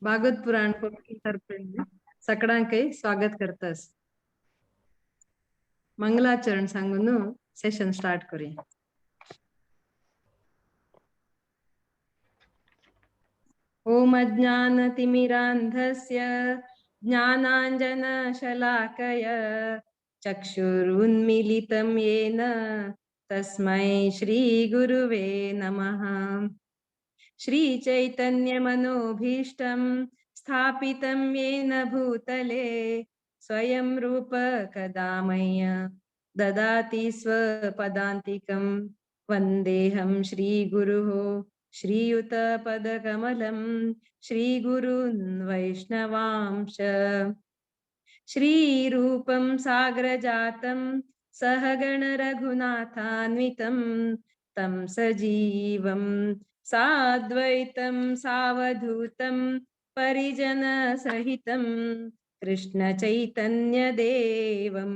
भागवत पुराण कोंकणी तर्फे सगळ्यांकय स्वागत करतास. मंगलाचरण सांगून सेशन स्टार्ट करूया. ओम अज्ञानतिमिरान्धस्य ज्ञानाञ्जनशलाकय चक्षुरुन्मीलितं येन तस्मै श्री गुरुवे नमः. श्री चैतन्यमनोभीष्टं स्थापितं येन भूतले स्वयं रूप कदा मह्य ददाति स्वपदान्तिकं. वन्देऽहं श्रीगुरुः श्रीयुतपदकमलं श्रीगुरून् वैष्णवांश. श्रीरूपं सागरजातं सहगण रघुनाथान्वितं तं सजीवं साद्वैतं सावधूतं परिजनसहितं कृष्ण चैतन्यदेवं.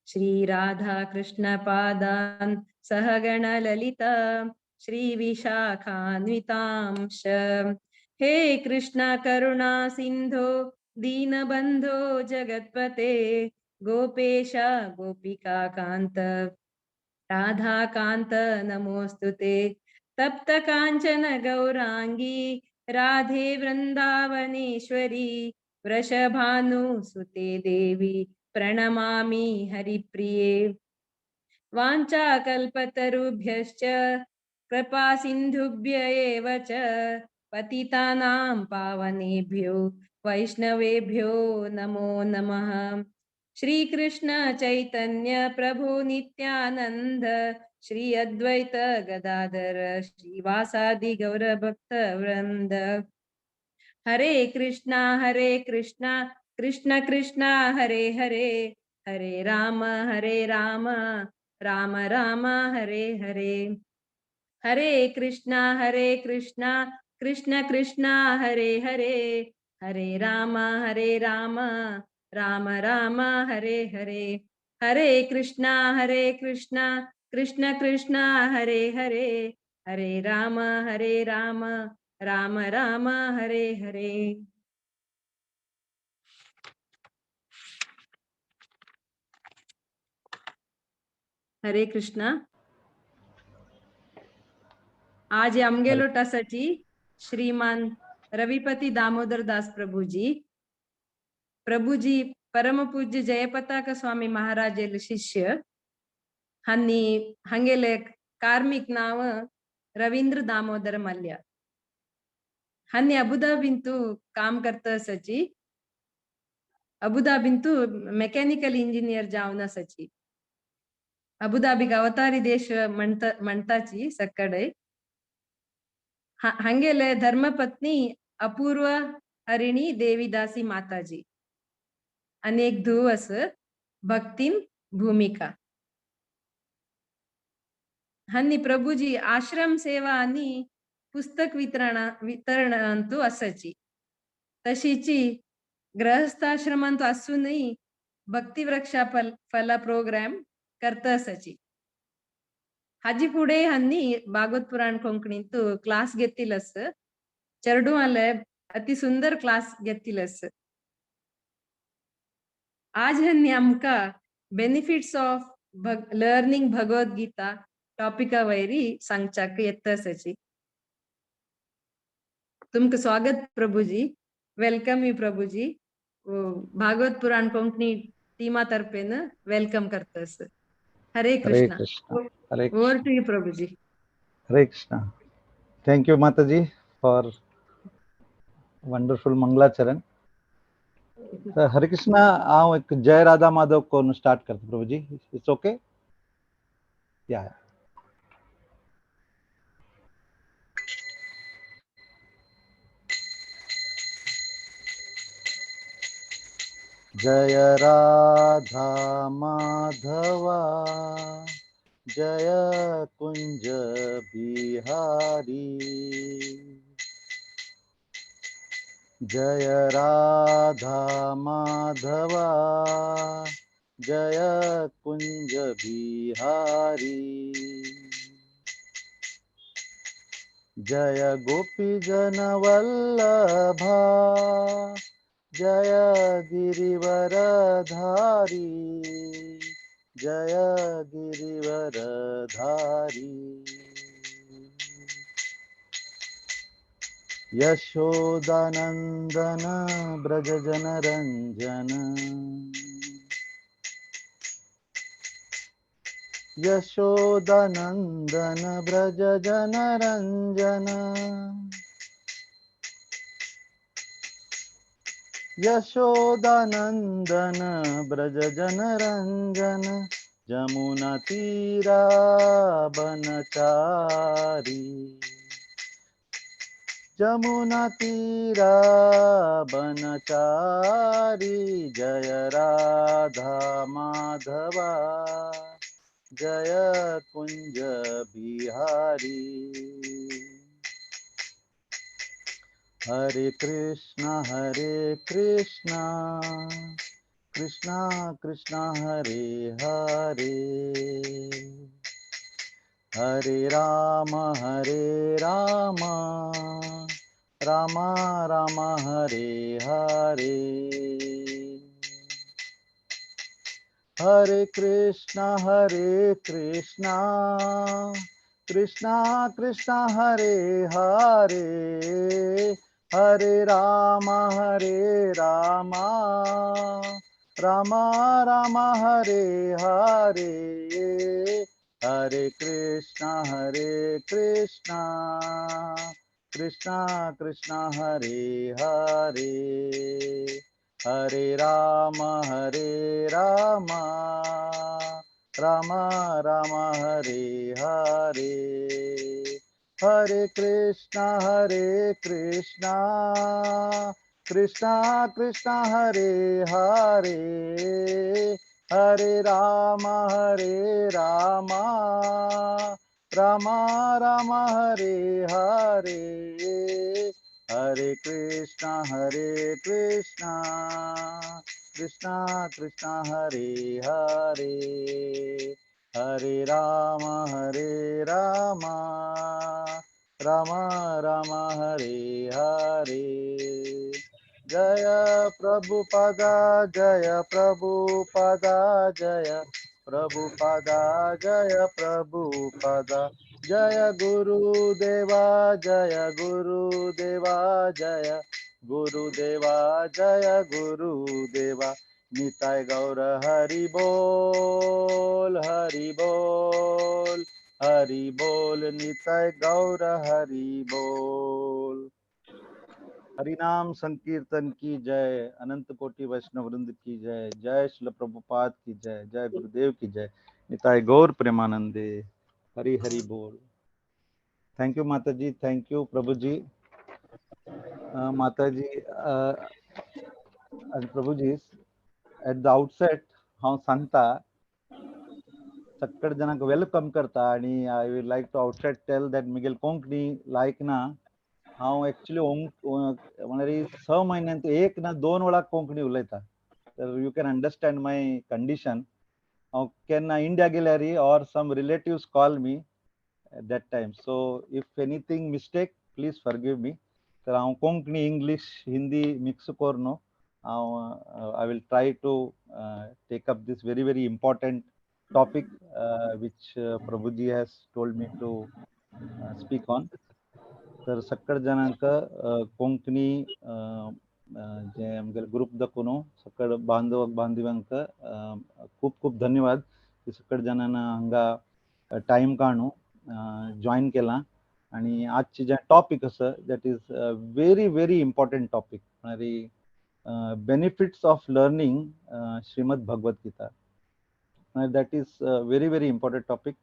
श्रीराधाकृष्णपादान् सहगण ललिता श्रीविशाखान्वितांश. हे कृष्ण करुणा सिंधो दीनबंधो जगत्पते गोपेश गोपिका कांत राधाकांत नमोस्तुते. तप्त कांचन गौरांगी राधे वृंदावनेश्वरी वृषभानुसुते देवी प्रणमामि हरिप्रिये. वाञ्छाकल्पतरुभ्यश्च कृपा सिन्धुभ्य एव च पतितानां पावनेभ्यो वैष्णवेभ्यो नमो नमः. श्री कृष्ण चैतन्य प्रभु नित्यानंद श्री अद्वैत गदाधर श्रीवासादि गौर भक्त वृंद. हरे कृष्णा कृष्ण कृष्ण हरे हरे, हरे राम राम राम हरे हरे. हरे कृष्णा कृष्ण कृष्ण हरे हरे, हरे राम राम राम हरे हरे. हरे कृष्णा कृष्ण कृष्ण हरे हरे, हरे राम राम राम हरे हरे. हरे कृष्णा. आज आमगेलो टासाची श्रीमान रविपति दामोदर दास प्रभुजी. प्रभुजी परमपूज्य जयपताक स्वामी महाराजेल शिष्य हन्नी हंगेले कार्मिक नाव रवींद्र दामोदर मल्य. हन्नी अबुधाबींतू काम करता सची. अबुधाबींतू मेकॅनिकल इंजिनियर जावन सची. अबुधाबीक अवतारी देश म्हणताची सक्कडे. हंगेले धर्मपत्नी अपूर्व हरिणी देवीदासी माताजी अनेक धुवस भक्तीन भूमिका. हन्नी प्रभुजी आश्रम सेवा आणि पुस्तक वितरणांतू असायची. तशीची गृहस्थाश्रमांतू असूनही भक्तिवृक्षा फला प्रोग्राम करता असायची. हाजी पुढे हन्नी भागवत पुराण कोंकणींतू क्लास घेतील असं चेरडूवाले अति सुंदर क्लास घेतील असं. आज हन्नी आमका बेनिफिट्स ऑफ लर्निंग भगवद्गीता टॉपिका वैरी सांगचाक येत असायची. तुमका स्वागत प्रभुजी, welcome you Prabhuji. Bhagwat Purana Konkani टीमा तर्फेन welcome करतस. Hare Krishna. Hare over to you Prabhuji. Hare Krishna. Thank you Mataji for wonderful मंगलाचरण. तर हरे कृष्णा, हांव एक जय राधा माधव करून स्टार्ट करता प्रभुजी. It's okay? या. जय राधा माधवा जय कुंज बिहारी, जय राधा माधवा जय कुंज बिहारी, जय गोपीजन वल्लभा, जय गिरिवरधारी, जय गिरिवरधारी। यशोदानंदन ब्रज जन रंजन, यशोदानंदन ब्रज जन रंजन, यशोदानंदन ब्रज जन रंजन, जमुना तीरा बनचारी, जमुना तीरा बनचारी, जय राधा माधवा, जय कुंज बिहारी। हरे कृष्णा हरे कृष्णा, कृष्णा कृष्णा हरे हरे, हरे राम हरे राम, राम राम हरे हरे। हरे कृष्णा हरे कृष्णा, कृष्णा कृष्णा हरे हरे, हरे राम हरे राम, राम राम हरे हरे, हरे कृष्णा हरे कृष्णा, कृष्णा कृष्णा हरे हरे, हरे राम हरे राम, राम राम हरे हरे, हरे कृष्णा हरे कृष्णा, कृष्णा कृष्णा हरे हरे, हरे राम हरे राम, राम राम हरे हरे, हरे कृष्णा हरे कृष्णा, कृष्णा कृष्णा हरे हरे, हरे राम हरे राम, राम राम हरे हरे। जय प्रभुपादा जय प्रभुपादा जय प्रभुपादा जय प्रभुपादा, जय गुरुदेवा जय गुरुदेवा जय गुरुदेवा जय गुरुदेवा। निताय गौर हरि बोल हरि बोल हरि बोल, निताय गौर हरि बोल। हरिनाम संकीर्तन की जय, अनंत कोटि वैष्णव वृंद की जय, जय श्रील प्रभुपाद की जय, जय गुरुदेव की जय, निताय गौर प्रेमानंदे हरि हरि बोल। Thank you Mata ji, thank you Prabhu ji. Mata ji आणि प्रभू जी, एट the outset हांव सांगता सगळे जाणांक welcome करता आणि I will like to outset tell that मिगेल कोंकणी लायक ना. हांव एक्चुअली म्हळ्यार 6 म्हयन्यांत 1 ना 2 वेळा कोंकणी उलयता, तर you can understand my condition. हांव केन्ना इंडिया गेल्यार or some relatives call me at that time, so if anything mistake please forgive me. तर हांव कोंकणी इंग्लीश हिंदी मिक्स करून हांव I will try to take up this very very important topic which Prabhuji has told me to speak on. तर सगळे जाणांक कोंकणी जे आमगेले group दाखोवन सगळे बांधव बांधवांक खूब खूब धन्यवाद की सगळे जाणांना हांगा टायम काडून जॉईन केला. आणि आजचे जे टॉपिक आसा that is very very important topic, म्हळ्यार benefits of learning Shrimad Bhagavad Gita. That is very very important topic.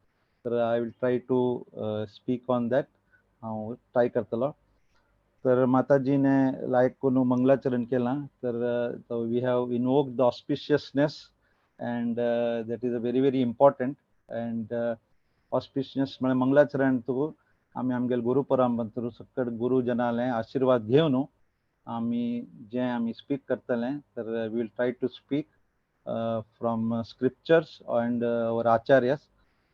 तर I will try to speak on that, हांव ट्राय करतलो. तर माताजीने लायक करून मंगलाचरण केलां, तर we have invoke the auspiciousness and that is a very very important. And auspiciousness म्हळ्यार मंगलाचरण तूं आमी आमगेले गुरू परंपरा सकट गुरुजनाले आशिर्वाद घेवन आमी जे आमी स्पीक करतले, तर we will try to speak from scriptures and our acharyas.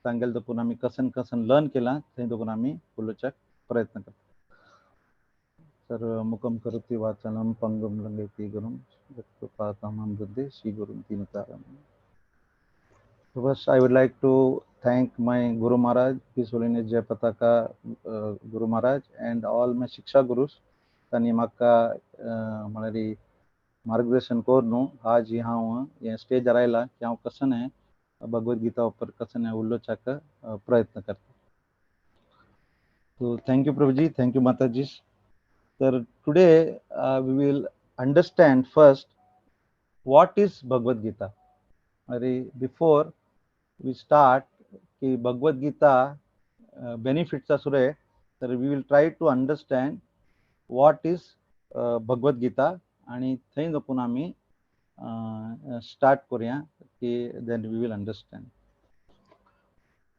तांगेले देखून आमी कसन कसन लर्न केलां थंय देखून आमी उलोवच्याक प्रयत्न करता. सर्व मुखं करोति वाचालं पंगुं लंघयति गुरुं यत्कृपातमहं वन्दे श्रीगुरुं दीनतारणं. First, I would like to thank my Guru Maharaj, His Holiness Jayapataka Guru Maharaj, and all my Shiksha Gurus. तांणी म्हाका म्हळ्यार मार्गदर्शन करून आज हांव हें स्टेजार आयला की हांव कशें भगवद गीता उपर कशें उलोवच्याक प्रयत्न करता. So thank you Prabhuji, thank you Mataji. तर today we will understand first what is Bhagavad Gita. अरे बिफोर we start की भगवद गीता बेनिफिट्स आसुरे, तर we will try to understand what is Bhagavad Gita आणि थंय दाखोवन आमी स्टार्ट करूया की then we will understand.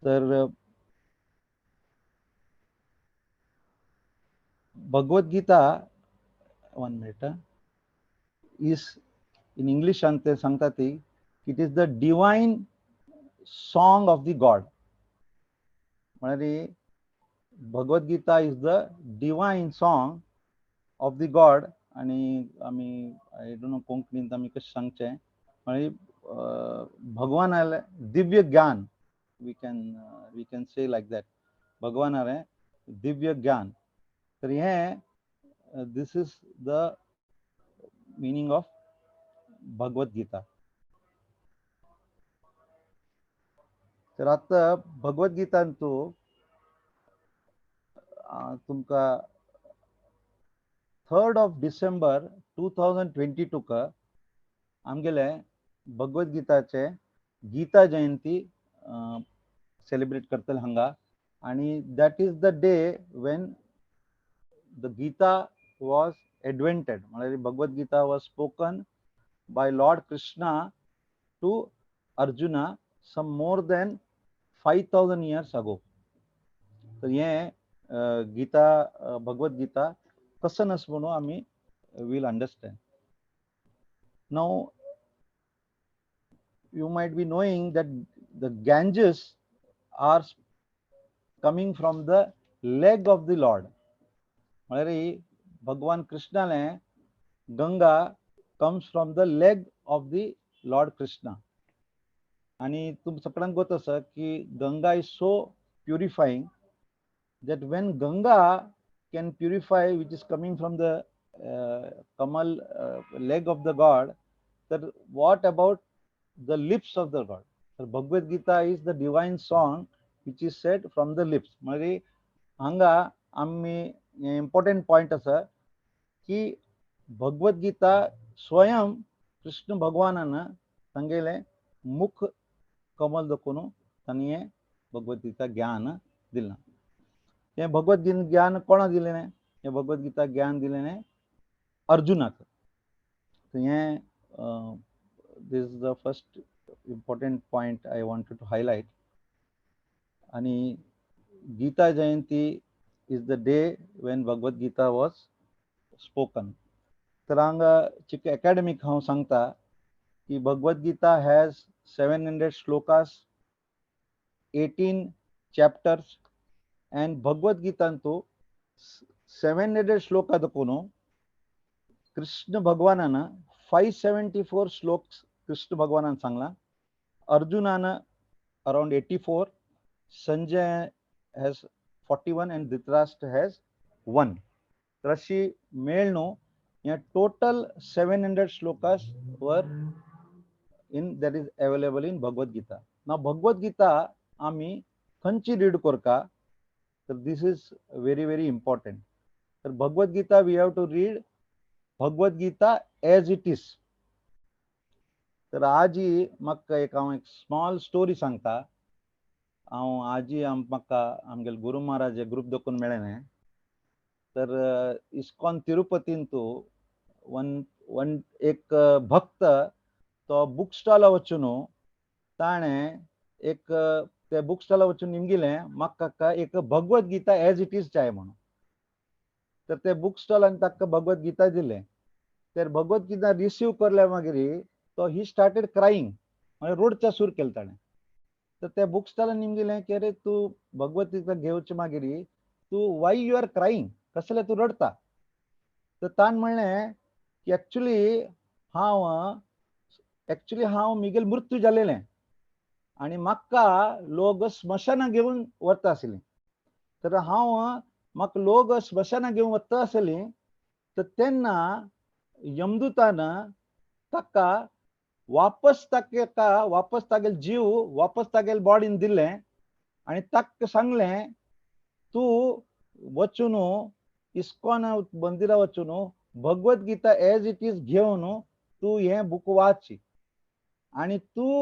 तर Bhagavad Gita, one minute, is in इंग्लिशान ते सांगता ती it is the divine song of the God. म्हळ्यार Bhagavad Gita is the divine song of the God. आणि आमी I don't know कोंकणींत आमी कशें सांगचें, म्हळ्यार भगवानालें दिव्य ज्ञान, we can say like that, भगवानालें दिव्य ज्ञान. तर हें this is the meaning of Bhagavad Gita. तर आतां भगवद गीतांतू तुमकां 3rd of December 2022 आमगेले भगवद गीताचे गीता जयंती सेलिब्रेट करतले हांगा. आनी that is the day when the Gita was advented, म्हळ्यार Bhagavad Gita was spoken by Lord Krishna to Arjuna some more than 5000 years ago. तर हें गीता भगवद गीता कसन आसा म्हणून आमी will understand. Now you might be knowing that the Ganges are coming from the leg of the Lord. म्हळ्यार भगवान कृष्णाले Ganga comes from the leg of the Lord Krishna. आणि तुम सगळ्यांक गोत आसा की Ganga is so purifying that when Ganga can purify, which is coming from the Kamal leg of the God, that what about the lips of the God? So Bhagavad Gita is the divine song which is said from the lips. म्हणजे हांगा आमी important point आसा की भगवद गीता स्वयं कृष्ण भगवानान तांगेलें मुख कमल दाखोवन तांणी हें भगवद गीता ज्ञान दिलां. हें भगवद गीता ज्ञान कोणा दिलें? हें भगवद गीता ज्ञान दिलें अर्जुनाक. हें this is the first important point I wanted to highlight. आणि Gita Jayanti is the day when Bhagavad Gita was spoken. तर हांगा चिक एकाडेमीक हांव सांगता की Bhagavad Gita has 700 shlokas, 18 chapters, and Bhagavad गीतांतू 700 shloka दाखोवन कृष्ण भगवानान 574 श्लोक कृष्ण भगवानान सांगला, अर्जुनान around 84, Sanjay has 41 and Dhritarashtra has 1. तर अशी मेळ न्हू हे total 700 shlokas were in that is available in Bhagavad Gita. Now Bhagavad Gita आमी खंयची रीड करता, तर this is very very important. तर Bhagavad Gita we have to read Bhagavad Gita as it is. तर आजी म्हाका एक हांव एक स्मॉल स्टोरी सांगता. हांव आजी म्हाका आमगेले गुरू महाराज ग्रूप दाखोवन मेळ्ळें न्ही, तर इस्कॉन तिरुपतींतू वन वन एक भक्त तो बूक स्टॉला वचून ताणें एक ते बूक स्टॉला वचून निमगिलें म्हाका एक Bhagavad Gita as it is जाय म्हणून. तर ते बूक स्टॉलान ताका भगवद गीता दिलें. तर भगवद गीता रिसीव करल्या मागीर तो he started crying, म्हणजे रोडच्या सूर केले ताणें. तर त्या बूक स्टॉलान निमगिलें की अरे तूं भगवद गीता घेवचे मागीर तूं why you are crying, कसले तूं रडटा. तर तान म्हणलें की एक्चुली हांव मिगेल मृत्यू जालेलें आनी म्हाका लोक स्मशाना घेवन वता आसली. तर हांव म्हाका लोक स्मशाना घेवन वता आसली तर तेन्ना यमदूतान ताका वापस ताका वापस तागेल जीव वापस तागेल बॉडीन दिलें आनी ताका सांगलें तूं वचून इस्कॉन मंदिरा वचून Bhagavad Gita as it is घेवन तूं हें बूक वाच आनी तूं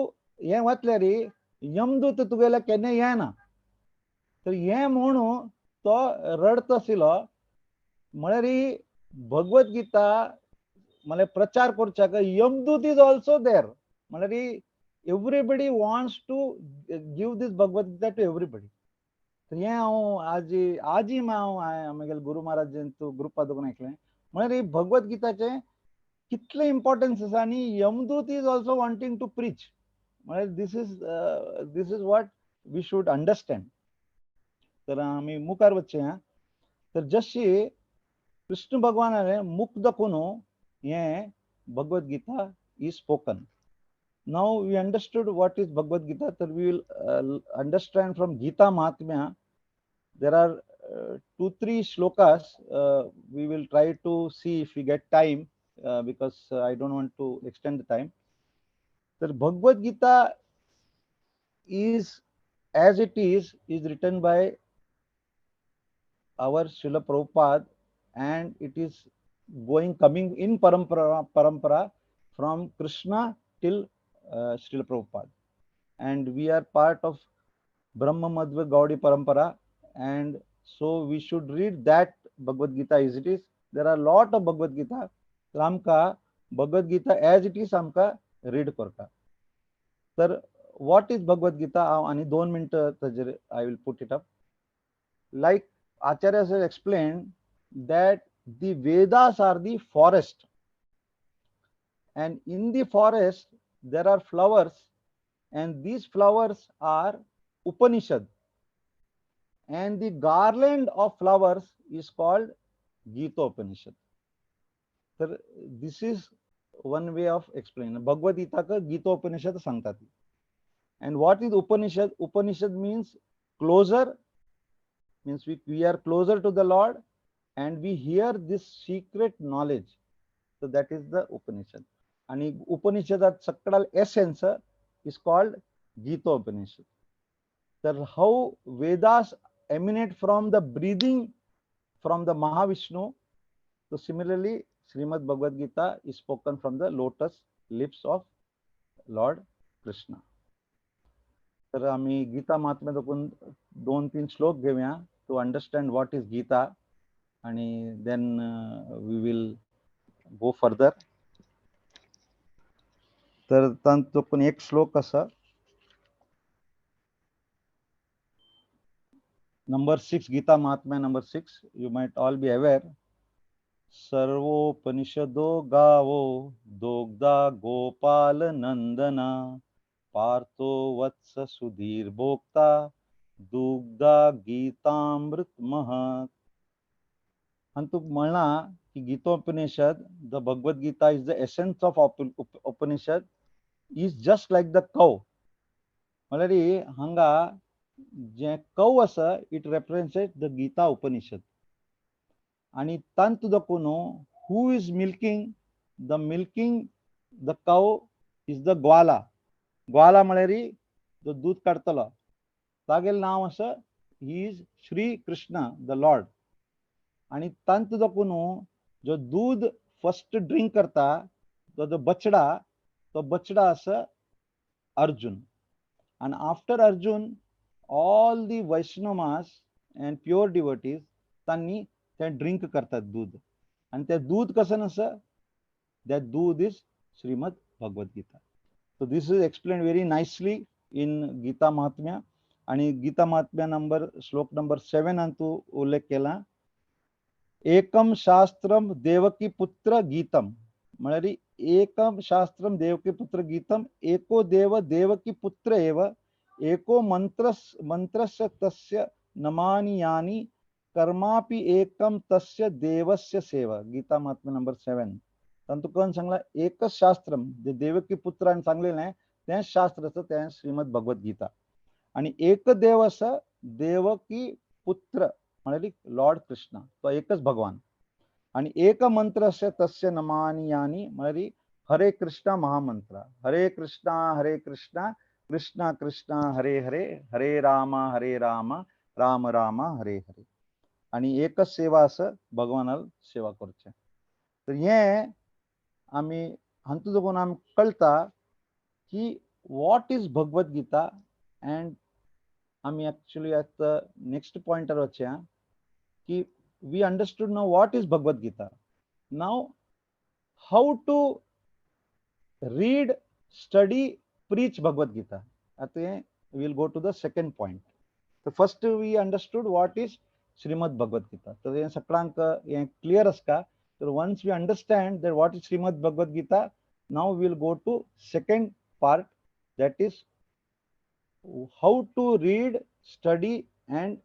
हें वाचल्यार यमदूत तुगेलें केन्ना येना. तर हें म्हणून तो रडत आशिल्लो. म्हळ्यार भगवद गीता म्हळ्यार प्रचार करच्याक यमदूत is also there. म्हळ्यार everybody wants to give this Bhagavad Gita to everybody. तर हें हांव आजी आजी हांव म्हगेले गुरू महाराज ग्रुपा दोगून आयकलें. म्हळ्यार भगवद गीताचें कितलें इम्पॉर्टन्स आसा आनी यमदूत is also wanting to preach. म्हळ्यार this is what we should understand. तर आमी मुखार वचचें. तर जशी कृष्ण भगवानालें मुख दाखोवन हें Bhagavad Gita is spoken. Now we understood what is Bhagavad Gita. तर we will understand from Gita Mahatmya. There are 2-3 shlokas. We will try to see if we get time, because I don't want to extend the time. The Bhagavad Gita is as it is written by our Srila Prabhupada, and it is coming in parampara from Krishna till Srila Prabhupada, and we are part of Brahma Madhva Gaudi parampara, and so we should read that Bhagavad Gita as it is. There are lot of Bhagavad Gita. आमकां Bhagavad Gita as it is आमकां read करता. तर what is Bhagavad Gita हांव आनी 2 मिनटां ताजेर I will put it up. Like Acharya has explained that the Vedas are the forest, and in the forest there are flowers, and these flowers are Upanishad, and the garland of flowers is called Gita Upanishad. तर this is one way of explaining. Bhagavad Gita का Gita Upanishad सांगतात. And what is Upanishad? Upanishad means closer, means we are closer to the Lord and we hear this secret knowledge. So that is the Upanishad. आणि उपनिषदात सगळा essence is called Gita Upanishad. तर how Vedas emanate from the breathing from the Mahavishnu, so similarly Srimad Bhagavad Gita is spoken from the lotus lips of Lord Krishna. तर आम्ही गीता महात्म्य दाखवून 2-3 श्लोक घेऊया to understand what is Gita, आणि then we will go further. तर तांचो पण एक श्लोक आसा, number 6, Gita Mahatmya number 6. You might all be aware. सर्वोपनिषदो गावो दोग्धा गोपाल नंदना पार्थो वत्स सुधीर भोक्ता दुग्धा गीतामृत महत. आनी तुका म्हणलां की Gitopanishad, the Bhagavad Gita is the essence of Upanishad, is just like the cow. म्हळ्यार हांगा जें कव आसा it represents the Gita Upanishad. आनी तांतू दाखोवन who is milking the milking the cow is the gwala. Gwala म्हळ्यार जो दूद काडटलो तागेलें नांव आसा, he is Shri Krishna the lord. आनी तांतू दाखोवन जो दूद फर्स्ट ड्रिंक करता तो जो बछडा, तो बछडा आसा अर्जुन. आनी after Arjun all the Vaishnavas and pure devotees तांणी तें ड्रिंक करतात दूद. आनी तें दूद कशें आसा, that doodh is Shrimad Bhagavad Gita. So this is explain very nicely in Gita Mahatmya. आनी गीता महात्म्या नंबर श्लोक नंबर 7 हातूंत उल्लेख केला, एकम शास्त्रम देवकी पुत्र गीतम. म्हळ्यार एकम शास्त्रम देवकी पुत्र गीतम एको देव देवकी पुत्र एव एको मंत्रस्य तस्य नमानि यानि कर्मापि एकम तस्य देवस्य सेवा. गीता महात्म्य नंबर 7. तातूंत कन सांगला एकच शास्त्र जे देवकी पुत्रान सांगलेलें तें शास्त्र आसा तें श्रीमद भगवत गीता. आनी एक देव आसा देवकी पुत्र म्हळ्यार लॉर्ड कृष्ण, तो एकच भगवान. आनी एक मंत्र आसा तस्य नमानि यानि म्हळ्यार हरे कृष्णा महामंत्र. हरे कृष्णा हरे कृष्णा कृष्णा कृष्णा हरे हरे हरे राम राम राम हरे हरे. आनी एकच सेवा आसा भगवानाल सेवा करचें. तर हें आमी हातूंत साकून आमकां कळटा की what is Bhagavad Gita. And आमी एक्चुअली आतां नेक्स्ट पॉयंटार वचया की we understood now what is Bhagavad Gita. Now how to read, study, preach Bhagavad Gita. आतां we will go to the second point. तर first we understood what is Shrimad Bhagavad Gita. तर हें सगळ्यांक हें clear आसता. तर once we understand that what is Shrimad Bhagavad Gita, now we will go to second part, that is how to read, study and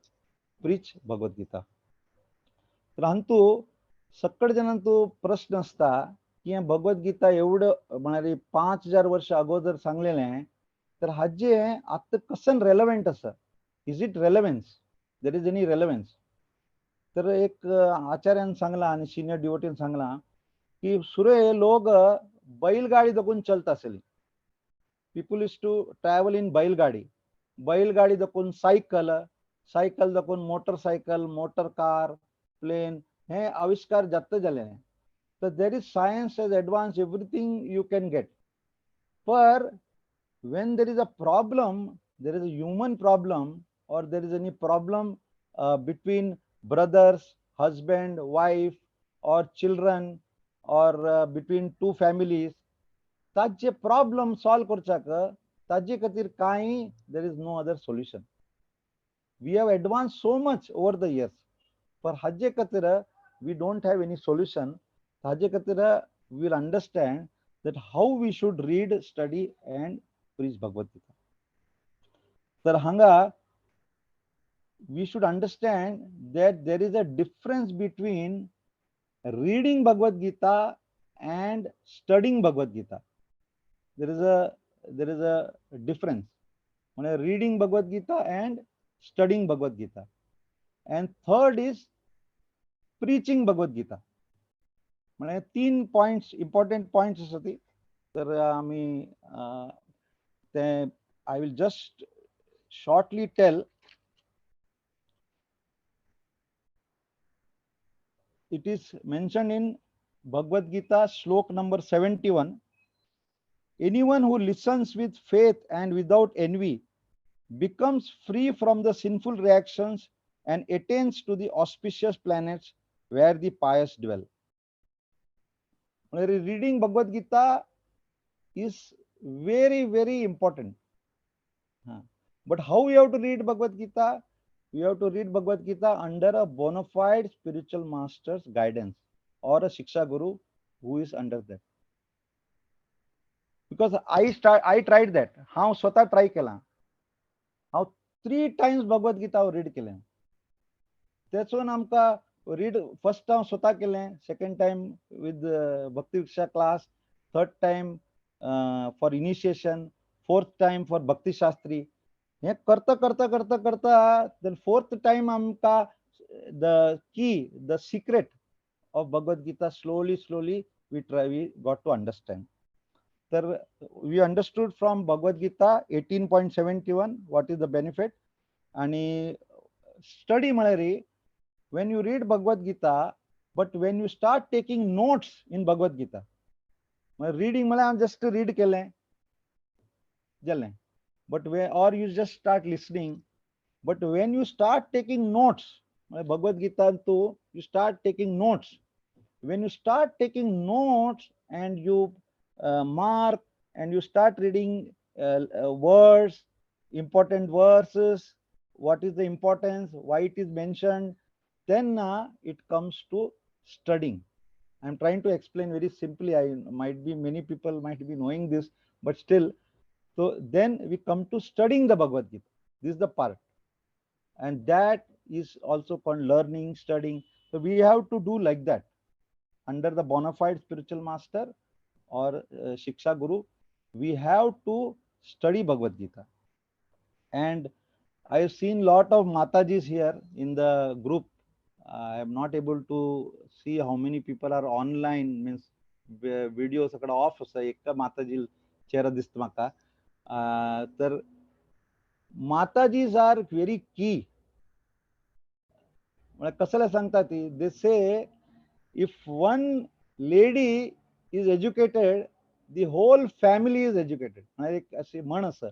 preach Bhagavad Gita. तर हातूंत सगळे जाणांतू प्रश्न आसता की हें भगवत गीता एवढं म्हळ्यार 5000 वर्ष अगोदर सांगलेलें, तर हाजें आतां कसन रेलेवंट आसा? Is it relevance? There is any relevance? तर एक आचार्यान सांगलां आनी सिनियर डिवोटीन सांगलां की सुरे लोक बैलगाडी दाखोवन चलता आसली. People used to travel in बैलगाडी. बैलगाडी दाखोवन सायकल, सायकल दाखोवन मोटरसायकल, मोटर कार, प्लेन, हे आविष्कार जास्त जाले. तर there is science has advance, everything you can get. Per when there is a problem, there is a human problem or there is any problem between brothers, husband, wife or children or between two families, ताजे problem solve करच्याक ताजे खातीर कांय there is no other solution. We have advance so much over the years, पर हाजे खातीर we don't have any solution. ताजे खातीर we will understand that how we should read, study and preach Bhagavad Gita. तर हांगा we should understand that there is a difference between reading Bhagavad Gita and studying Bhagavad Gita. There is a difference. Reading Bhagavad Gita and studying Bhagavad Gita. And third is preaching Bhagavad Gita. म्हणजे तीन points, important points आसा ती. तर आमी ते I will just shortly tell. It is mentioned in Bhagavad Gita, shlok number 71. Anyone who listens with faith and without envy becomes free from the sinful reactions and attains to the auspicious planets where the pious dwell. Reading Bhagavad Gita is very, very important. But how we have to read Bhagavad Gita? We have to read Bhagavad Gita under a bona fide spiritual master's guidance or a Shiksha Guru who is under that. Because I tried that. हांव स्वता try केलां. हांव 3 times Bhagavad Gita हांव read केलें. तेचून आमकां read first हांव स्वता केलें, second time with Bhakti Vriksha class, third time for initiation, fourth time for Bhakti Shastri. हें करता करता करता करता then fourth time आमकां the key, the secret of Bhagavad Gita slowly slowly we try, we got to understand. तर we understood from Bhagavad Gita 18.71 what is the benefit. आनी study म्हळ्यार when you read Bhagavad Gita, but when you start taking notes in Bhagavad Gita, reading म्हळ्यार हांव just read केलें जालें, but or you just start listening. But when you start taking notes, Bhagavad Gita too, you start taking notes. When you start taking notes and you mark and you start reading words, important verses, what is the importance, why it is mentioned, then it comes to studying. I'm trying to explain very simply. I might be, many people might be knowing this, but still. So then we come to studying the Bhagavad Gita. This is the part. And that is also called learning, studying. So we have to do like that under the bona fide spiritual master or Shiksha Guru. We have to study Bhagavad Gita. And I have seen lot of Matajis here in the group. I am not able to see how many people are online, means video सगळं of आसा. एका माताजी चेहरा दिसता म्हाका. तर Matajis are very key. म्हळ्यार कसले सांगता ती, they say if one lady is educated, the whole family is educated. म्हळ्यार एक अशी म्हण आसा.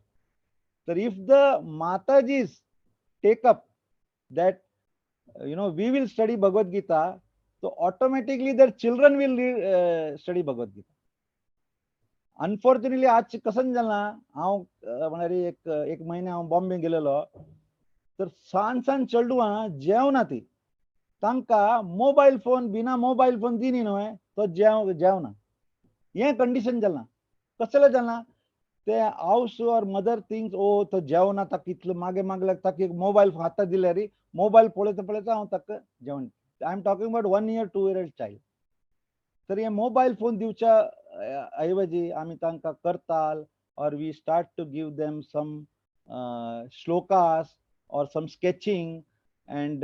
तर if the Matajis take up that we will study Bhagavad Gita, so automatically their children will study Bhagavad Gita. Unfortunately आज कसं जाला, हांव म्हळ्यार एक एक म्हयने हांव बॉम्बे गेलेलो, तर सान सान चेडवां जेवना ती. तांकां मोबायल फोन, बिना मोबायल फोन दिनी न्हय तो जेव जेवना. हें कंडिशन जालां. कसलें जालां ते, house or mother thinks, "Oh, तो जेवना, ताका इतलो मागे मागे ताका एक मोबायल हातात दिल्यार मोबायल पळयता पळयता हांव ताका जेवण." I am talking about 1 year, 2 year child. तर हे मोबायल फोन दिवच्या ऐवजी आमी तांकां करताल or we start to give them some shlokas or some sketching and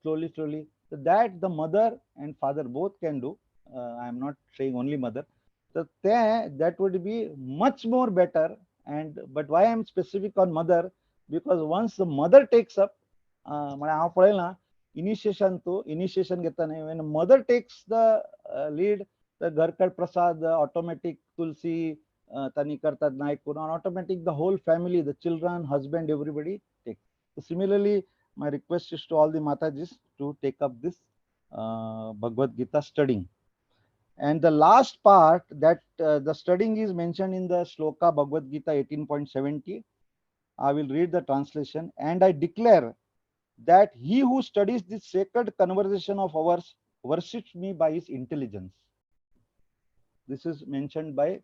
slowly, slowly. So that the mother and father both can do. I am not saying only mother. So that would be much more better. And but why I am specific on mother? Because once the mother takes up, म्हळ्यार हांव पळयलां initiation, तो initiation घेतना when mother takes the lead, तर घरकड प्रसाद automatic तुलसी तांणी करतात नायक करून, automatic the whole family, the children, husband, everybody take. Similarly, my request is to all the Matajis to take up this Bhagavad Gita studying. And the last part that the studying is mentioned in the Shloka Bhagavad Gita 18.70. I will read the translation. "And I declare that he who studies this sacred conversation of ours worships me by his intelligence." This is mentioned by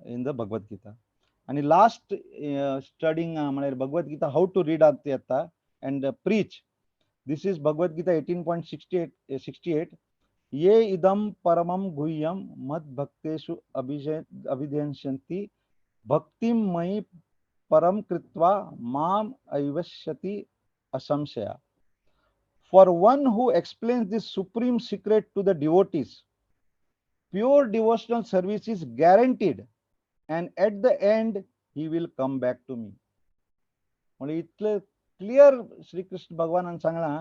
in the Bhagavad Gita. And last studying Bhagavad Gita, how to read आता and preach. This is Bhagavad Gita 18.68. 68. "ये इदम परमम गुह्यम मद भक्तेषु अभिधेष्यन्ति भक्तिं मयि परम कृत्वा माम एवैष्यन्ति असंशया." For one who explains this supreme secret to the devotees, pure devotional service is guaranteed and at the end he will come back to me. म्हणजे इतले क्लियर श्रीकृष्ण भगवानान सांगला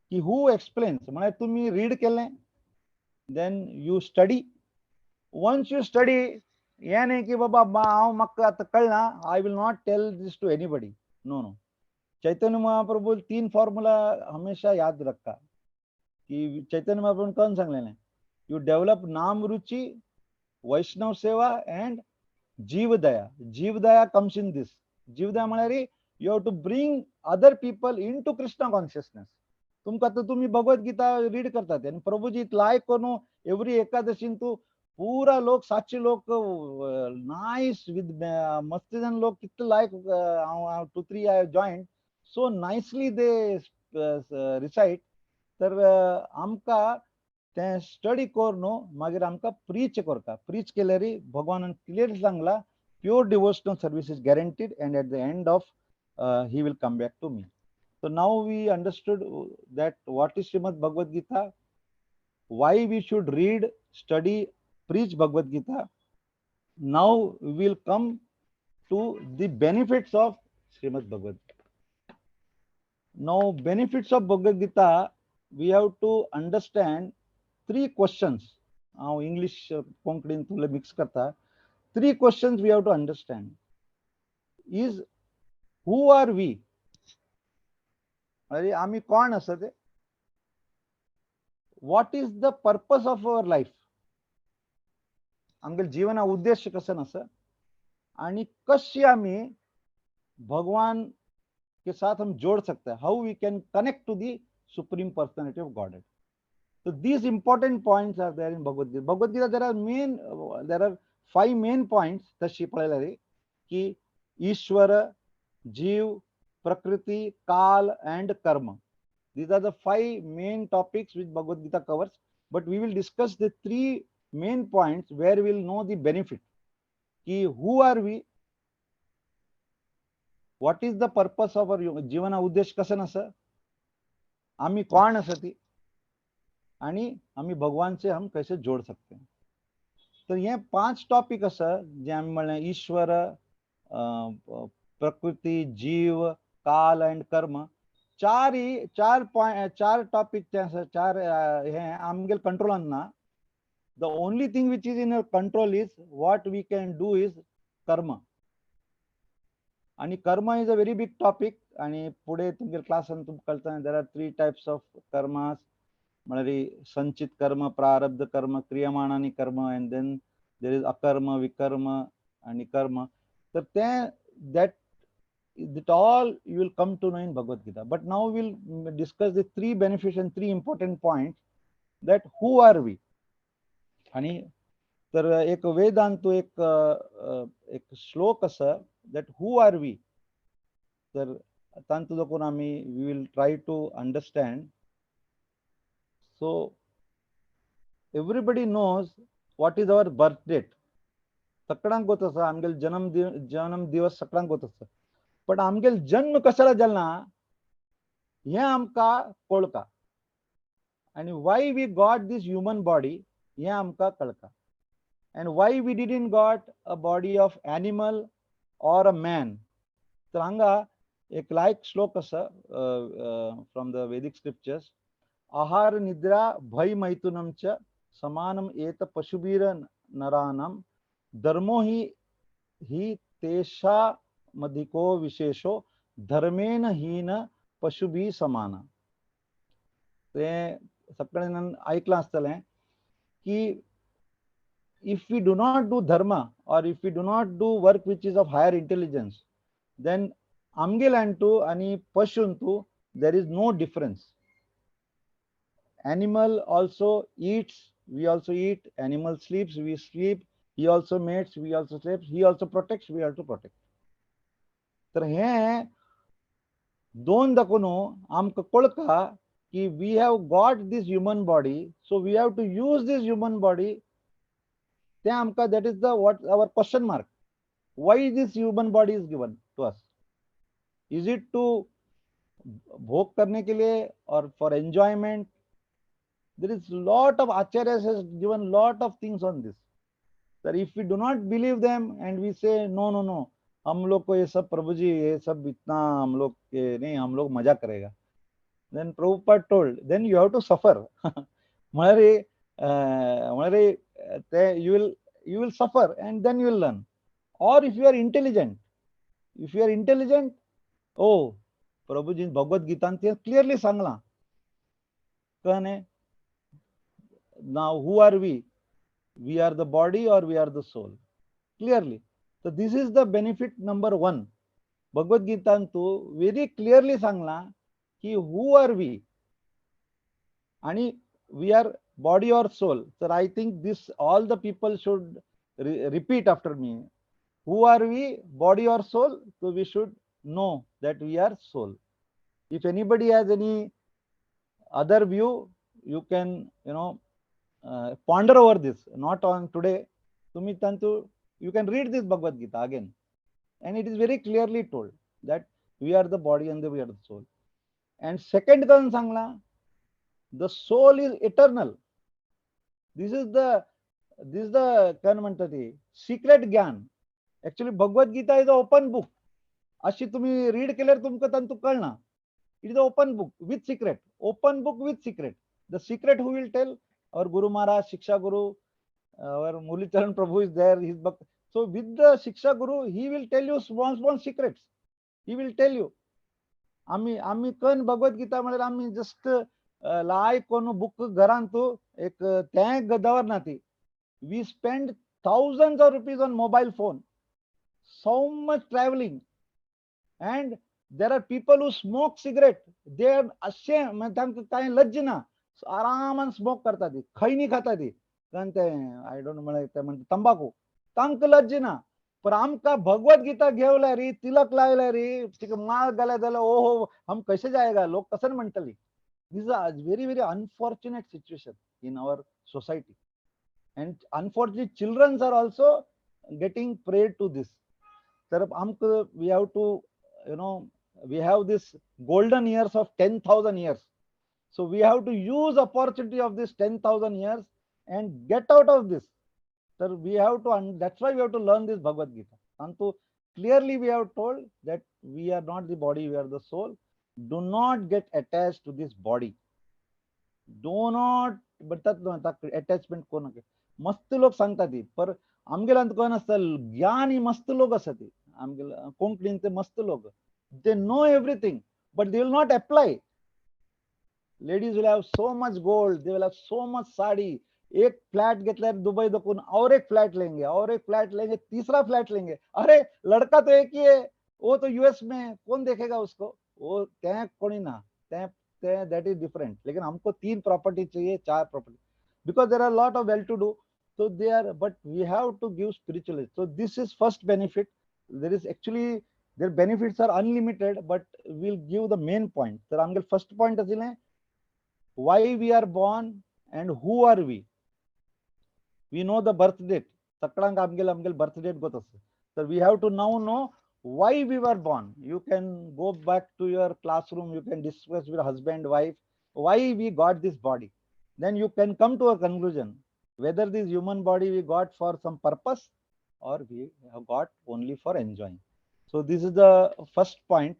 की हु एक्सप्लेन्स, म्हळ्यार तुम्ही रीड केलें, then you study. Once you study, हें न्ही की बाबा हांव म्हाका आतां कळना, I will not tell this to anybody. No. Chaitanya Mahaprabhu तीन फॉर्म्युला हमेशा याद रखा की चैतन्य महाप्रभू कोण सांगलेलें, you develop नाम रुची, वैष्णव सेवा अँड जीवदया. जीवदया comes in this. जीवदया म्हळ्यार you have to bring other people into Krishna consciousness. तुमकां आतां तुमी भगवत गीता रीड करतात आनी प्रभुजी लायक करून एवरी एकादशीन तूं पुरा लोक 700 लोक नायस विथ मस्त जण लोक कितले लायक. हांव two three I join, so nicely they recite. तर आमकां तें स्टडी कर न्हू, मागीर आमकां प्रीच करता. प्रीच केल्यार भगवानान क्लियर सांगला, pure devotional service is guaranteed and at the end of he will come back to me. So now we understood that what is Srimad Bhagavad Gita, why we should read, study, preach Bhagavad Gita. Now we will come to the benefits of Srimad Bhagavad Gita. Now, benefits of Bhagavad Gita, we have to understand three questions. हांव English कोंकणीन तुला mix करता. Three questions we have to understand is, who are we? अरे आमी कोण आसा ते? What is the purpose of our life? आमगे जिवना उद्देश कसं आसा आणि कशी आमी भगवान के साथ हम जोड़ सकते हैं, how we can connect to the Supreme Personality of Godhead. So these important points are there in Bhagavad Gita. Bhagavad Gita, there are five main points. तशी पळयल्यार की ईश्वर, जीव, प्रकृती, काल अँड कर्म. These are the five main topics which Bhagavad Gita covers, but we will discuss the three main points where we will know the benefit की who are we, what is the purpose of our जीवना उद्देश कसन आसा, आमी कोण आसा ती, आणि आमी भगवान से हम कैसे जोड़ सकते हैं. तर हे पांच टॉपिक आसा जे आमी म्हणलें, ईश्वर, प्रकृती, जीव, काल अँड कर्म. चार चार पॉयंट, चार टॉपिक जे आसा, चार हे आमगेले कंट्रोलान ना. The only thing which is in our control is what we can do is कर्म. आणि कर्म is a very big topic आणि पुढे तुमच्या क्लासान तुमकां कळटा, there are three types of karmas, म्हळ्यार संचित कर्म, प्रारब्ध कर्म, क्रियमाणानी कर्म, and then there is अकर्म, विकर्म आणि कर्म. तर ते that all you will come to know in Bhagavad Gita. But now we'll discuss the three benefits and three important points, that who are we? आणि तर एक वेदांतू एक एक श्लोक आसा that who are we. तर तांतू दाखोवन आमी we will try to understand. So everybody knows what is our birth date. सगळ्यांक गोत आसा आमगेले जन्म दिवस, सगळ्यांक गोत आसा. पण आमगेले जन्म कशाला जाला हें आमकां कळका आनी why we got this human body हें आमकां कळका and why we didn't got a body of animal or a man. तर हांगा एक लायक श्लोक आसा फ्रॉम the Vedic scriptures. आहार निद्रा भय मैथुनम च समानम एत पशुबीर नराणाम धर्मो हि तेषामधिको विशेषो धर्मेण हीन पशुभी समान. ते सगळ्यांनी ऐकलां आसतलें की if we do not do dharma or if we do not do work which is of higher intelligence, then आमगेल्यांतू आणि पशुंतू there is no difference. Animal also eats, we also eat. Animal sleeps, we sleep. He also mates, we also sleep. He also protects, we also protect. तर हे दोन दाखोवन आमकां कळटा की we have got this human body, so we have to use this human body. ते आमकां that is the what our question mark: why this human body is given to us? Is it to भोग करने K लिए और for enjoyment? There is lot of acharyas has given lot of things on this. That if we do not believe them and we say, "No, no, no, हम लोग को ये सब, प्रभु जी, ये सब इतना हम लोग K नहीं, हम लोग मजा करेगा," then Prabhupada told, then you have to suffer. म्हळ्यार म्हळ्यार ते you will suffer and then you will learn. Or if you are intelligent, if you are intelligent, oh, Prabhuji Bhagavad गीतान ते क्लिअरली सांगलां, कळ्ळें? Now who are we? We are the body or we are the soul? Clearly. So this is the benefit number one. Bhagavad गीतान Tu very clearly सांगलां की who are we आणि we are body or soul. तर I think this all the people should repeat after me: who are we? Body or soul? So we should know that we are soul. If anybody has any other view, you can ponder over this, not on today. तुम्ही तांतू you can read this Bhagavad Gita again and it is very clearly told that we are the body and we are the soul. And second करून सांगला, the soul is eternal. This is the काय म्हणतात ते secret ज्ञान. Actually Bhagavad Gita is a open book. अशी तुम्ही read केल्यावर तुमकां तांतू कळना. It is a open book with secret, open book with secret. The secret who will tell? Our Guru Maharaj, Shiksha Guru, our Murlicharan Prabhu is there, his bhakt. So with the Shiksha Guru, he will tell you small small secrets. He will tell you. आम्ही आम्ही कन भगवत गीता म्हळ्यार आम्ही just like कोण book घरान तूं एक तें दवरना ती. We spend thousand of rupees on mobile phone, so much traveling, and there are people who smoke cigarette. They are ashamed, म्हणजे तांकां कांय लज्ज ना, आरामान स्मोक करता ती, खैनी खाता ती, कारण ते I don't म्हळ्यार ते म्हणटा तंबाखू, तांकां लज्ज ना. पण आमकां भगवत गीता घेवल्या री, तिलक लायल्या री, तिका माळ घाल्या जाल्यार, ओ हो, हम कैसे जाएगा, लोक कशें म्हणटली. This is a very very unfortunate situation in our society, and unfortunately childrens are also getting prey to this. तर आमकां we have to we have this golden years of 10,000 years, so we have to use opportunity of this 10,000 years and get out of this. तर we have to, that's why we have to learn this Bhagavad Gita. And clearly we have told that we are not the body, we are the soul. Do not get attached to this body. Do not म्हणतात न्हू आतां attachment कोण नाका. मस्त लोक सांगता ती, पर आमगेल्यान कोण आसता, ज्ञानी मस्त लोक आसा ती आमगेले कोंकणीन, ते मस्त लोक, they know everything but they will not apply. Ladies will have so much gold, they will have so much sari. एक फ्लैट घेतल्यार दुबई दाखवून और एक फ्लैट लेंगे, और एक फ्लैट लेंगे, तीसरा फ्लैट लेंगे. अरे, लड़का तो एक ही है, वो तो यूएस में है, कौन देखेगा उसको? वो ते कोणी ना, ते ते that is different. लेकिन हमको तीन प्रॉपर्टी चाहिए, चार property, because there are lot of well to do, so they are, but we have to give spiritual. So this is first benefit. There is actually, their benefits are unlimited, but we'll give the main point. तर आमगे first point आशिल्लें, why we are born and who are we. We know the birth date. सगळ्यांक आमगेले आमगेले birth date गोत आसा. तर we have to now know why we were born. You can go back to your classroom, you can discuss with husband, wife, why we got this body. Then you can come to a conclusion whether this human body we got for some purpose or we have got only for enjoying. So this is the first point,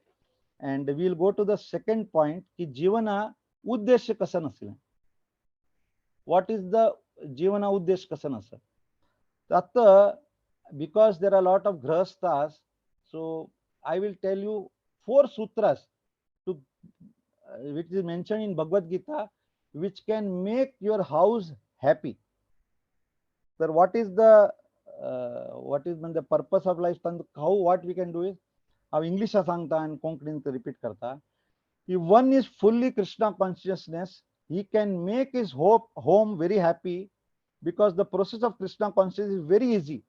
and we will go to the second point की जीवना उद्देश्य कसं नसले. What is the जीवना उद्देश्य कसं नसं? तर आता because there are lot of grihasthas, so I will tell you four sutras to which is mentioned in Bhagavad Gita, which can make your house happy. Sir, what is the purpose of life? How, what we can do is, हांव इंग्लिशा सांगता आनी कोंकणीन repeat करता की one is fully Krishna consciousness, he can make his hope home very happy, because the process of Krishna consciousness is very easy.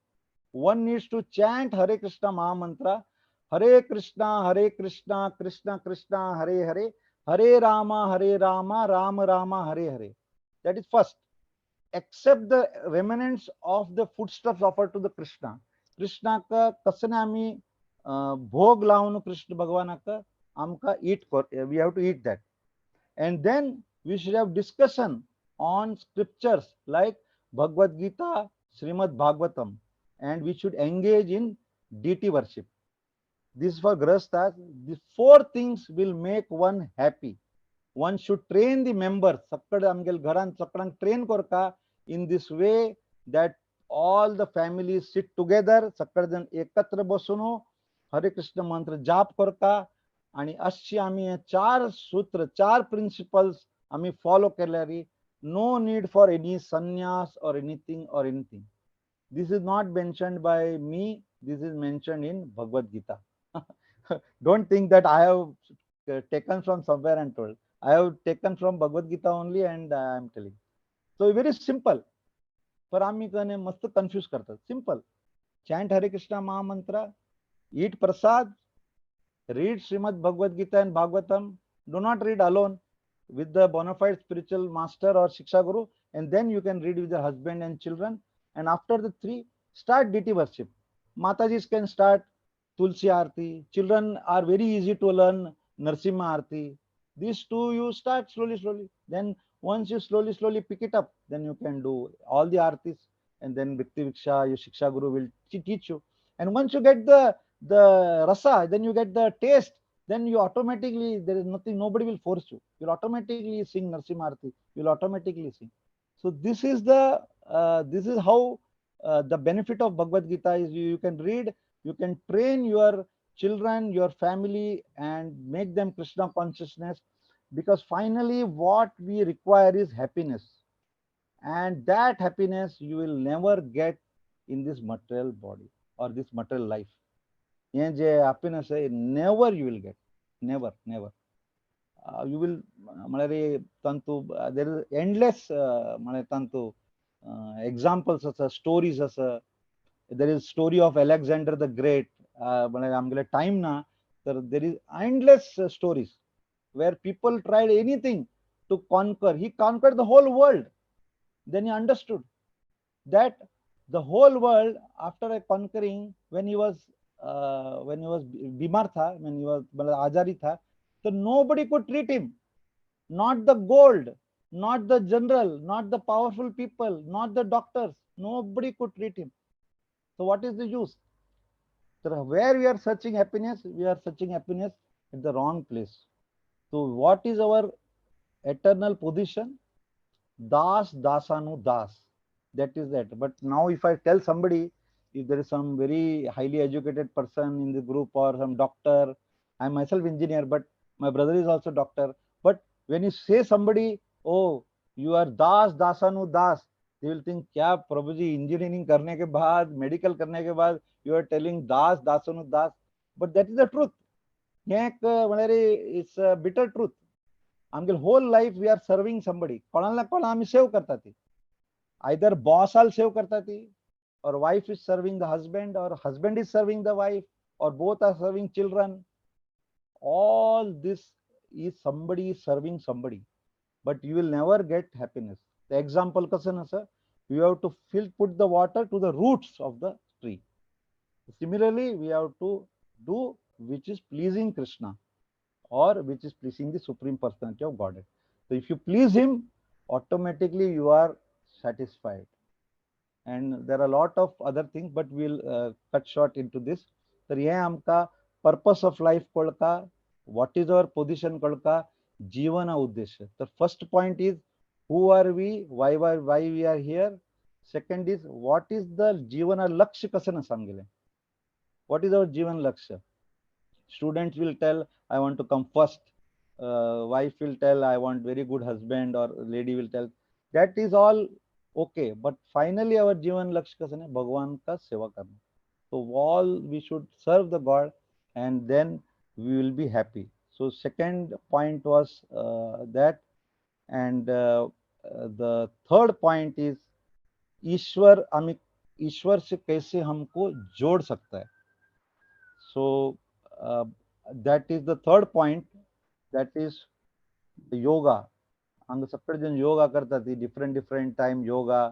One needs to chant Hare Krishna Mahamantra, Hare Krishna, Hare Krishna, Krishna Krishna, Hare Hare, Hare Rama, Hare Rama, Rama Rama, Hare Hare. That is first. Accept the remnants of the foodstuffs offered to the Krishna. Krishna का कसने आमी भोग लावन कृष्ण भगवानाक आमकां eat, we have to eat that. And then we should have discussion on scriptures like Bhagavad Gita, Srimad Bhagavatam, and we should engage in deity worship. This is for grihasthas. The four things will make one happy. One should train the members. सगळे आमगेले घरान सगळ्यांक train करता in this way that all the families sit together. सगळे जण एकत्र बसून हरे कृष्ण मंत्र जाप करता आणि अशी आमी हे चार सूत्र, चार प्रिन्सिपल्स आमी फॉलो केल्यार no need for any sannyas or anything or anything. This is not mentioned by me. This is mentioned in Bhagavad Gita. Don't think that I have taken from somewhere and told. I have taken from Bhagavad Gita only and I am telling. So very simple. पर आम्ही कने मस्त confuse करतात. Simple. Chant Hare Krishna Mahamantra, eat prasad, read Srimad Bhagavad Gita and Bhagavatam. Do not read alone, with the bona fide spiritual master or Shiksha Guru, and then you can read with your husband and children. And after the three, start deity worship. Matajis can start Tulsi Aarti. Children are very easy to learn Narsimha Aarti. These two you start slowly, slowly. Then once you slowly, slowly pick it up, then you can do all the aartis, and then Bhakti Viksha, your Shiksha Guru will teach you. And once you get the rasa, then you get the taste, then you automatically, there is nothing, nobody will force you. You'll automatically sing Narsimha Aarti. You'll automatically sing. So this is how the benefit of Bhagavad Gita is. You can read, you can train your children, your family, and make them Krishna consciousness, because finally what we require is happiness, and that happiness you will never get in this material body or this material life. Hey J happiness आहे, never you will get, never, never. You will म्हळ्यार तांतू there is endless, म्हळ्यार तांतू examples आसा, stories आसा. There is story of Alexander the Great. म्हळ्यार आमगेले time ना, तर there is endless stories where people tried anything. to conquer. He conquered the whole world. Then he understood that the whole world, after a conquering, when he was बीमार था, when he was मतलब आजारी था, so nobody could treat him. Not the gold, not the general, not the powerful people, not the doctors. Nobody could treat him. So what is the use? So where we are searching happiness, we are searching happiness at the wrong place. So what is our eternal position? Das, Dasanu, Das. That is that. But now if I tell somebody, if there is some very highly educated person in the group or some doctor, I am myself engineer, but my brother is also doctor. But when you say somebody, "Oh, you are Das, Dasanu, Das," they will think, क्या प्रभु जी, engineering करने K बाद, medical करने K बाद, you are telling Das, Dasanu, Das? But that is the truth. हें एक म्हळ्यार it's a bitter truth. आमगे whole life we are serving somebody. कोणाला ना कोणा आमी सेव करता ती. आयदर बॉसाल सेव करता ती, or wife is serving the husband, or husband is serving the wife, or both are serving children. All this is somebody is serving somebody, but you will never get happiness. The example कसं ना sir, you have to fill put the water to the roots of the tree. Similarly, we have to do which is pleasing Krishna or which is pleasing the Supreme Personality of Godhead. So if you please him, automatically you are satisfied. And there are a lot of other things, but we'll cut short into this. तर हे आमकां purpose of life कळटा, what is our position कळटा, जीवन उद्देश. तर first point is, who are we, why we are here? Second is, what is the जीवन लक्ष्य कसं ना सांगले, what is our जीवन लक्ष्य? Students will tell, "I want to come first." Wife will tell, "I want very good husband," or lady will tell. That is all okay, but finally our जीवन लक्ष्य कसं है? भगवान का सेवा करना. So all we should serve the God and then we will be happy. So second point was that, and the third point is, ईश्वर आमी ईश्वर से कैसे हमको जोड़ सकता है. So that is the third point, that is yoga. हांगा सगळे जण योगा करतात ती, डिफरंट डिफरंट टायम योगा,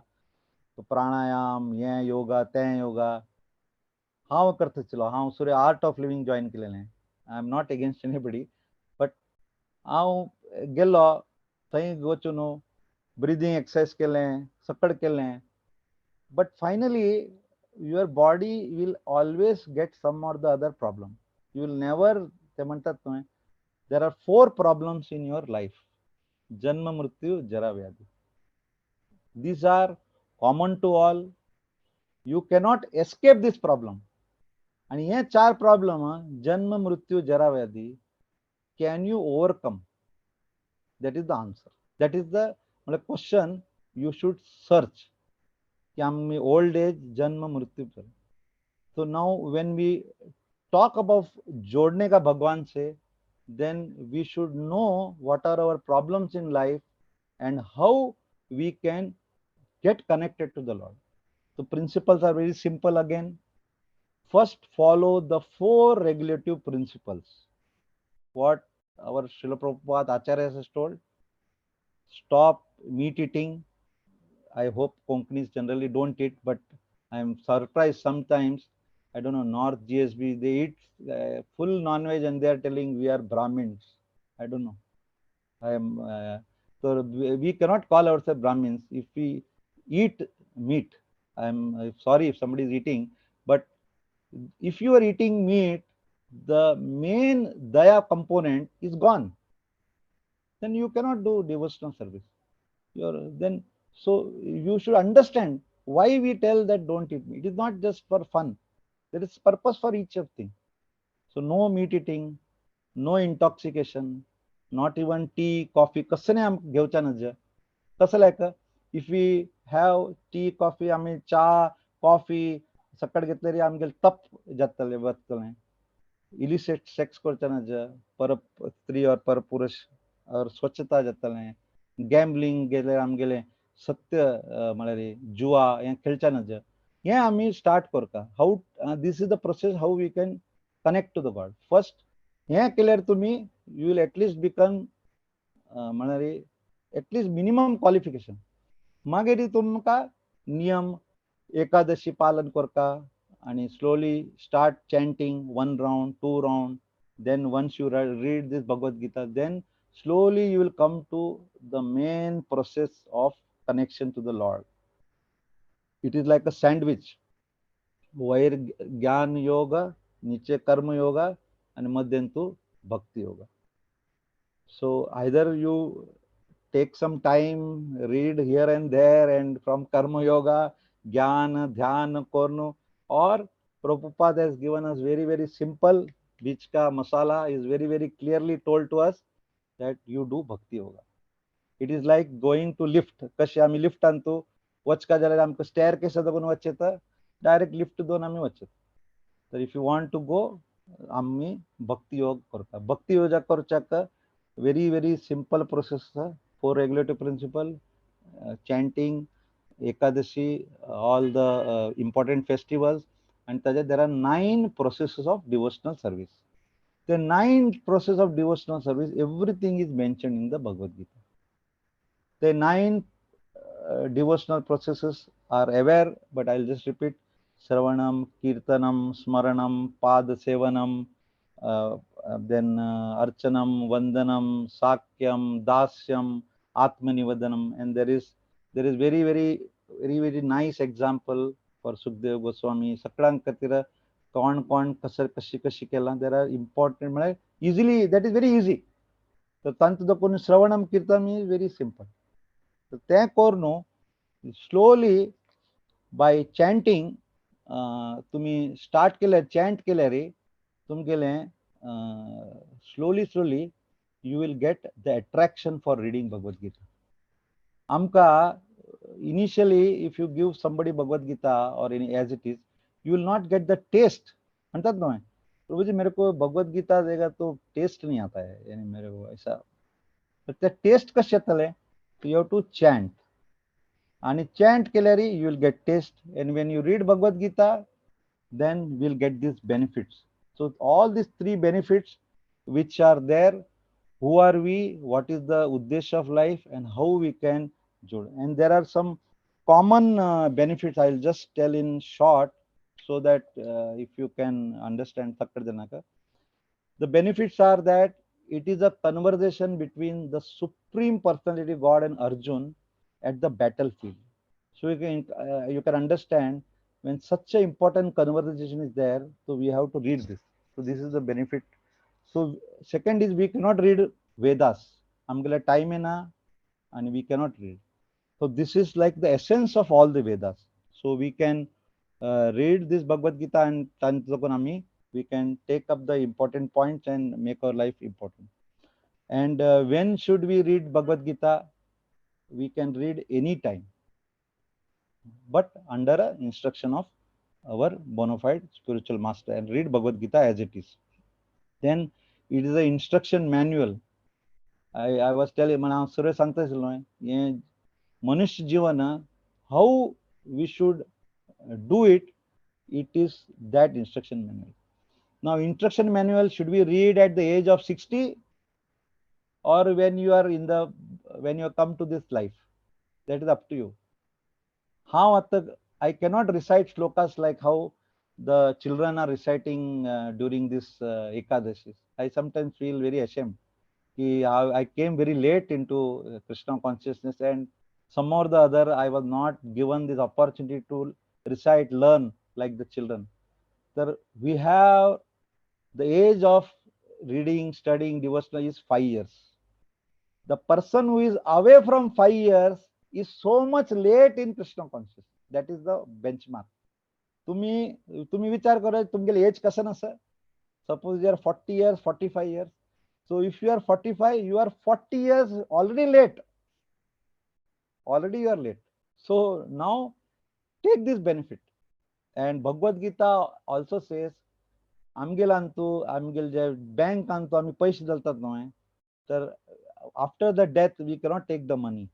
प्राणायाम, हे योगा, ते योगा. हांव करता आशिल्लो. हांव सुरे आर्ट ऑफ लिव्हिंग जॉईन केलेलें. I am not against anybody, but हांव गेलो थंय वचून ब्रिदींग एक्सरसाइज केलें, सगळें केलें, but finally your body will always get some or the other problem. You will never, ते म्हणतात न्हय, there are four problems in your life: जन्म, मृत्यू, जरा, व्याधी. These are common to all. You cannot escape this problem. आणि हे चार प्रॉब्लेम, जन्म, मृत्यू, जरा, व्याधी, can you overcome? That is the answer. That is the म्हणजे क्वेश्चन you should search की आम्ही ओल्ड एज, जन्म, मृत्यू. So now when we talk about जोड़ने का भगवान से, then we should know what are our problems in life and how we can get connected to the Lord. The principles are very simple again. First, follow the four regulative principles. What our Srila Prabhupada Acharya has told: stop meat eating. I hope Konkanis generally don't eat, but I am surprised sometimes. I don't know, North GSB, they eat full non-veg and they are telling, "We are Brahmins." I don't know. I am, so we cannot call ourselves Brahmins if we eat meat. I am sorry if somebody is eating, but if you are eating meat, the main daya component is gone. Then you cannot do devotional service. You're then, so you should understand why we tell that don't eat meat. It is not just for fun. There is purpose for each of thing. So no meat eating, no intoxication, not even tea, coffee. कसं नाही आम घेवचा नज. कसं, like if we have tea, coffee, आमी च्या, coffee सकट घेतले, आमगे तप जातले वतले. इलिसिट सेक्स करचे नज, पर स्त्री और पर पुरुष, और स्वच्छता जातले. गॅम्बलिंग गेले, आमगेले सत्य म्हळ्यार जुआ हें खेळचे नज. हें आमी स्टार्ट करता. How, this is the process how we can connect to the God. First हें केल्यार तुमी you will at least become म्हळ्यार At least minimum qualification. मागीर तुमकां नियम एकादशी पालन करता आणि slowly start chanting one round, two round. Then once you read this Bhagavad Gita, then slowly you will come to the main process of connection to the Lord. It is like a sandwich. वयर ज्ञान योग, नीचे कर्म योगा आणि मध्यंतु भक्ती yoga. So either you take some time, read here and there, and from karma yoga, ज्ञान, ध्यान, kornu, or Prabhupada has given us very, very simple, beach का masala is very, very clearly told to us that you do bhakti yoga. It is like going to lift. कशे आमी लिफ्टान तूं वचका जाल्यार आमकां stair केस दाखोवन वचचें तर डायरेक्ट लिफ्ट दोन आमी वचत. तर if you want to go, आमी भक्ती योग करता. भक्ती योग करच्याक very very simple process आसा. Four regulative principle, chanting, Ekadashi, all the important festivals, आणि ताजे there are 9 processes of devotional service. The 9 process of devotional service, everything is mention in the Bhagavad Gita. The 9 devotional processes are aware, but I will just repeat. Shravanam, Kirtanam, Smaranam, Pad Sevanam, then Archanam, Vandanam, Sakyam, Dasyam, Atmanivadanam. And there is very, very, very, very nice example for Sukdev Goswami. सगळ्यां खातीर कोण कोण कसं कशी कशी केलां, there are important, म्हळ्यार easily, that is very easy. तर तांचो देखून श्रवणम कीर्तन is very simple. तर तें करून स्लोली बाय चॅन्टींग तुमी स्टार्ट केल्यार, चॅन्ट केल्यार तुमगेलें slowly slowly you will get the attraction for reading Bhagavad Gita. आमकां initially if you give somebody Bhagavad Gita or any as it is, you will not get the taste. म्हणतात न्हय प्रभु जी, मेरे को भगवत गीता देगा तो taste नहीं आता है, यानी मेरे को ऐसा. तर ते टेस्ट कशें येतलें? You have to chant. आणि चॅन्ट केल्यार you will get taste, and when you read Bhagavad Gita, then will get this benefits. So all these 3 benefits which are there, who are we, what is the uddesha of life, and how we can jod. And there are some common benefits. I will just tell in short so that if you can understand. The benefits are that it is a conversation between the Supreme Personality God and Arjun at the battlefield. So you can understand when such an important conversation is there, so we have to read this. So this is the benefit. So second is, we cannot read Vedas. आमगेले time येना and we cannot read. So this is like the essence of all the Vedas. So we can read this Bhagavad Gita and तांचो we can take up the important points and make our life important. And when should we read Bhagavad Gita? We can read any time, but under a instruction of our bona fide spiritual master, and read Bhagavad Gita as it is. Then it is an instruction manual. I was telling, हांव सुरय सांगता आशिल्लो हें मनुष्य जीवन, how we should do it, it is that instruction manual. Now instruction manual should we read at the age of 60 or when you are in the, when you come to this life? That is up to you. How at the, I cannot recite shlokas like how the children are reciting during this Ekadashis. I sometimes feel very ashamed. I came very late into Krishna consciousness, and some or the other I was not given this opportunity to recite, learn like the children. There we have the age of reading, studying devotional is 5 years. The person who is away from 5 years is so much late in Krishna consciousness. That is the benchmark. तुम्ही तुम्ही विचार करा, तुमगेले as कसं नसा. Suppose you are 40 years, 45 years. So if you are 45, you are 40 years already late. Already you are late. So now take this benefit. And Bhagavad Gita also says, आमगेल अंतू आमगेल जे bank Antu आमी पैसे घालतात न्हय, तर after the death we cannot take the money.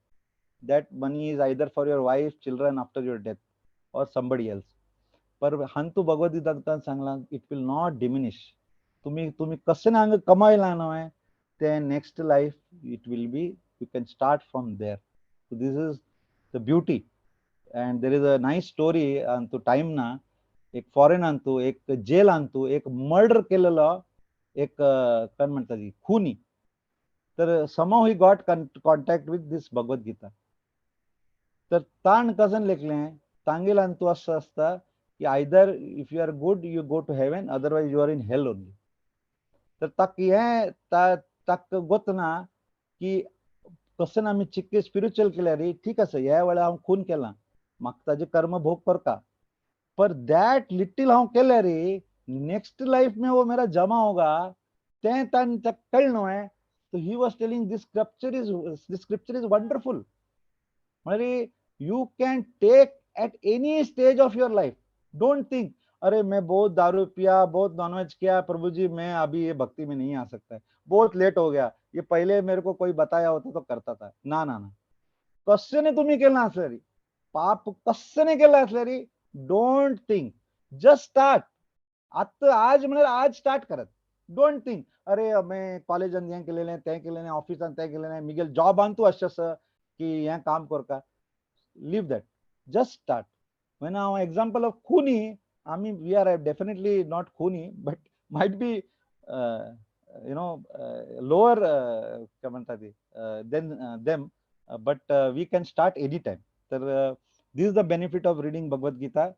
That money is either for your wife, children after your death, or somebody else. पर हांतू भगवद गीता सांगला, it will not diminish. तुम्ही तुम्ही कशें हांगा कमायला न्हय, ते next life it will be You can start from there. So this is the beauty. And there is a nice story अंतु time ना, एक फॉरेन अंतु एक जेल अंतु एक मर्डर केलेलो एक काय म्हणतात ती खुनी, तर somehow he got contact with this Bhagavad Gita. तर ताण कसन लेखलें तांगेल अंतु असं असता की either if you are good you go to heaven, otherwise you are in hell only. तर ताक हें ताक गोतना की कसन आमी चिक्के स्पिरिच्युअल केल्यार ठीक आसा, ह्या वेळार हांव खून केला म्हाका ताजे कर्म भोग करता, पर that little हांव केल्यार नेक्स्ट लाइफ में वो मेरा जमा होगा, तें तान ताका कळ्ळें न्हय. So he was telling this scripture is wonderful. म्हळ्यार you can take at any stage of your life. Don't think अरे मैं बहुत दारू पिया, बहुत नॉनवेज किया, प्रभु जी मैं अभी ये भक्ति में नहीं आ सकता है, बहुत लेट हो गया, ये पहले मेरे को कोई बताया होता तो करता था. ना ना ना, कस्से तुम्ही केलं असल्यारी, पाप कस्से केलं असल्यारी, don't think, just start. आता आज म्हळ्यार आज स्टार्ट करात. Don't think अरे मैं कॉलेजान हें केलेलें तें केलेलें, ऑफिसान तें केलेलें, मिगेल जॉबान तूं अशें आसा की हें काम करका. Leave that, just start. When हांव एग्जाम्पल ऑफ खुनी, आमी we are definitely not खुनी, but might be lower काय म्हणतात ती than them, but we can start any time. तर this is the benefit of reading Bhagavad Gita,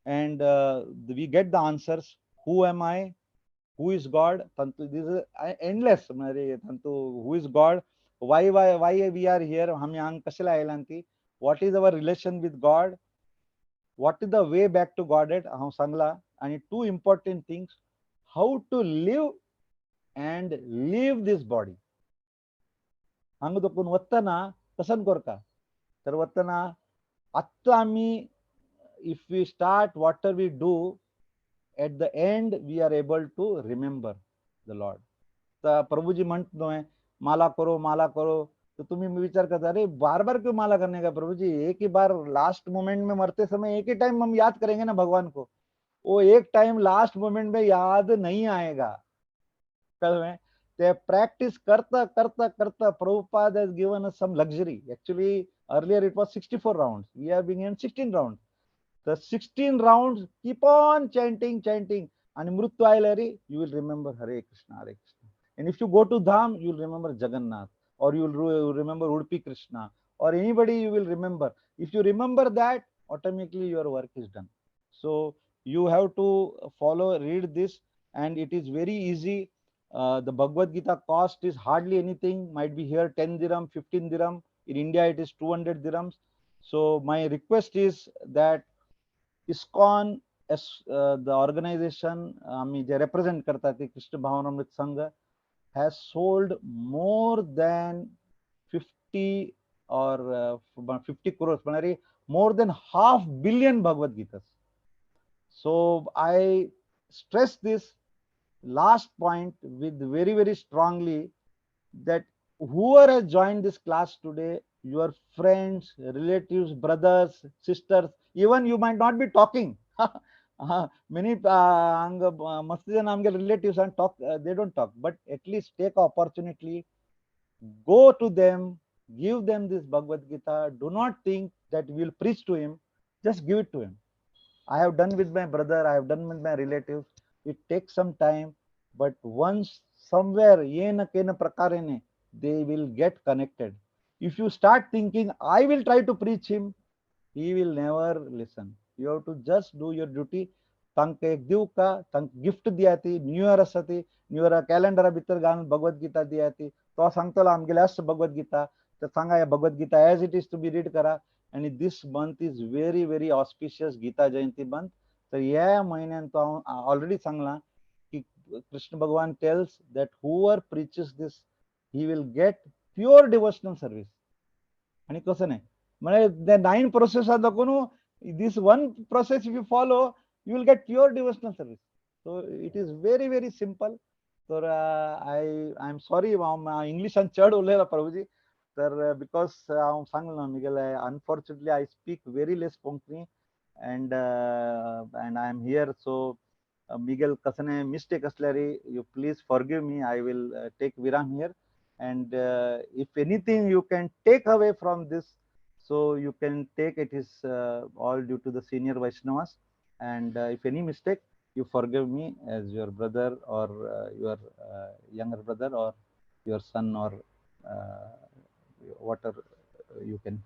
and we get the answers. Who am I, who is God? Tantu, this is endless. म्हणजे tantu, who is God, why we are here, आम्ही हांगा कशें आयला ती, what is our relation with God, what is the way back to Godhead हांव सांगला, आणि two important things, how to live and leave this body. हांगा दोकून वतना कसन करता, तर वतना आत्तां आमी if we start what we do, at the end we are able to remember the Lord. तर प्रभुजी म्हणत न्हय माला करो माला करो, तो तुम्ही विचार करता अरे बार बार क्यों माला करने का प्रभु जी, एक ही बार लास्ट मोमेंट में मरते समय एक ही टाइम हम याद करेंगे ना भगवान को, वो एक टाइम लास्ट मोमेंट में याद नहीं आएगा. कळ्ळें? ते प्रॅक्टिस करता करता करता Prabhupada has given us some luxury. Actually earlier it was 64 rounds, we are being in 16 rounds. The 16 rounds keep on chanting chanting, आणि मृत्यू आयला रे you will remember Hare Krishna Hare Krishna. And if you go to Dham you will remember Jagannath, or you will remember Udupi Krishna, or anybody you will remember. If you remember that, automatically your work is done. So you have to follow, read this, and it is very easy. The Bhagavad Gita cost is hardly anything, might be here 10 dirham, 15 dirham. In India, it is 200 dirhams. So my request is that ISKCON, as the organization, आम्ही जे represent करतात ते Krishna Bhavanamrit Sangha, has sold more than 50 or 50 crores, म्हणजे more than half billion Bhagavad Gitas. So I stress this last point with very, very strongly that whoever has joined this class today, your friends, relatives, brothers, sisters, even you might not be talking. Many मस्त जण आमगे relatives and talk, they don't talk, but at least take opportunity, go to them, give them this Bhagavad Gita. Do not think that we will preach to him, just give it to him. I have done with my brother, I have done with my relatives. It takes some time, but once somewhere, yena kena prakarene, they will get connected. If you start thinking, I will try to preach him, he will never listen. You have to just do your duty. तांकां एक दिवका, तांकां gift दिया ती, new year आसा ती, new इयरा कॅलेंडरा भितर घालून भगवद गीता दिया ती. तो सांगतलो आमगेले आसा भगवद गीता, तर सांगा हे Bhagavad Gita as it is तुमी रीड करा. आनी this month is very very auspicious Gita Jayanti month. तर ह्या म्हयन्यान तो हांव ऑलरेडी सांगलां की Krishna Bhagavan tells that whoever preaches this, he will get pure devotional service. आणि कसं नाही म्हणजे the nine process दाखवून this one process if you follow, you will get pure devotional service. So it is very very simple. तर I am sorry, हांव इंग्लिशान चड उलयला प्रभुजी, तर because हांव सांगला मुगेले unfortunately I speak very less Konkani and I am here. So Miguel कसने mistake असल्यारी you please forgive me. I will take विराम here. And if anything you can take away from this, so you can take it is all due to the senior Vaishnavas. And if any mistake, you forgive me as your brother or your younger brother or your son or whatever you can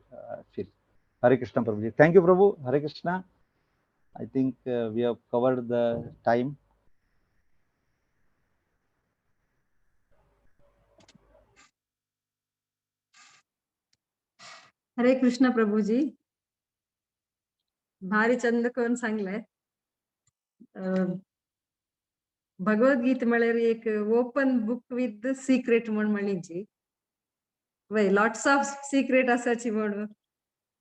feel. Hare Krishna, Prabhuji. Thank you, Prabhu. Hare Krishna. I think we have covered the time. Hare Krishna Prabhuji. भारी चंद करून सांगले. भगवद्गीता म्हळ्यार एक open book with secret म्हण म्हणीची. वय lots of secret आसाची म्हणून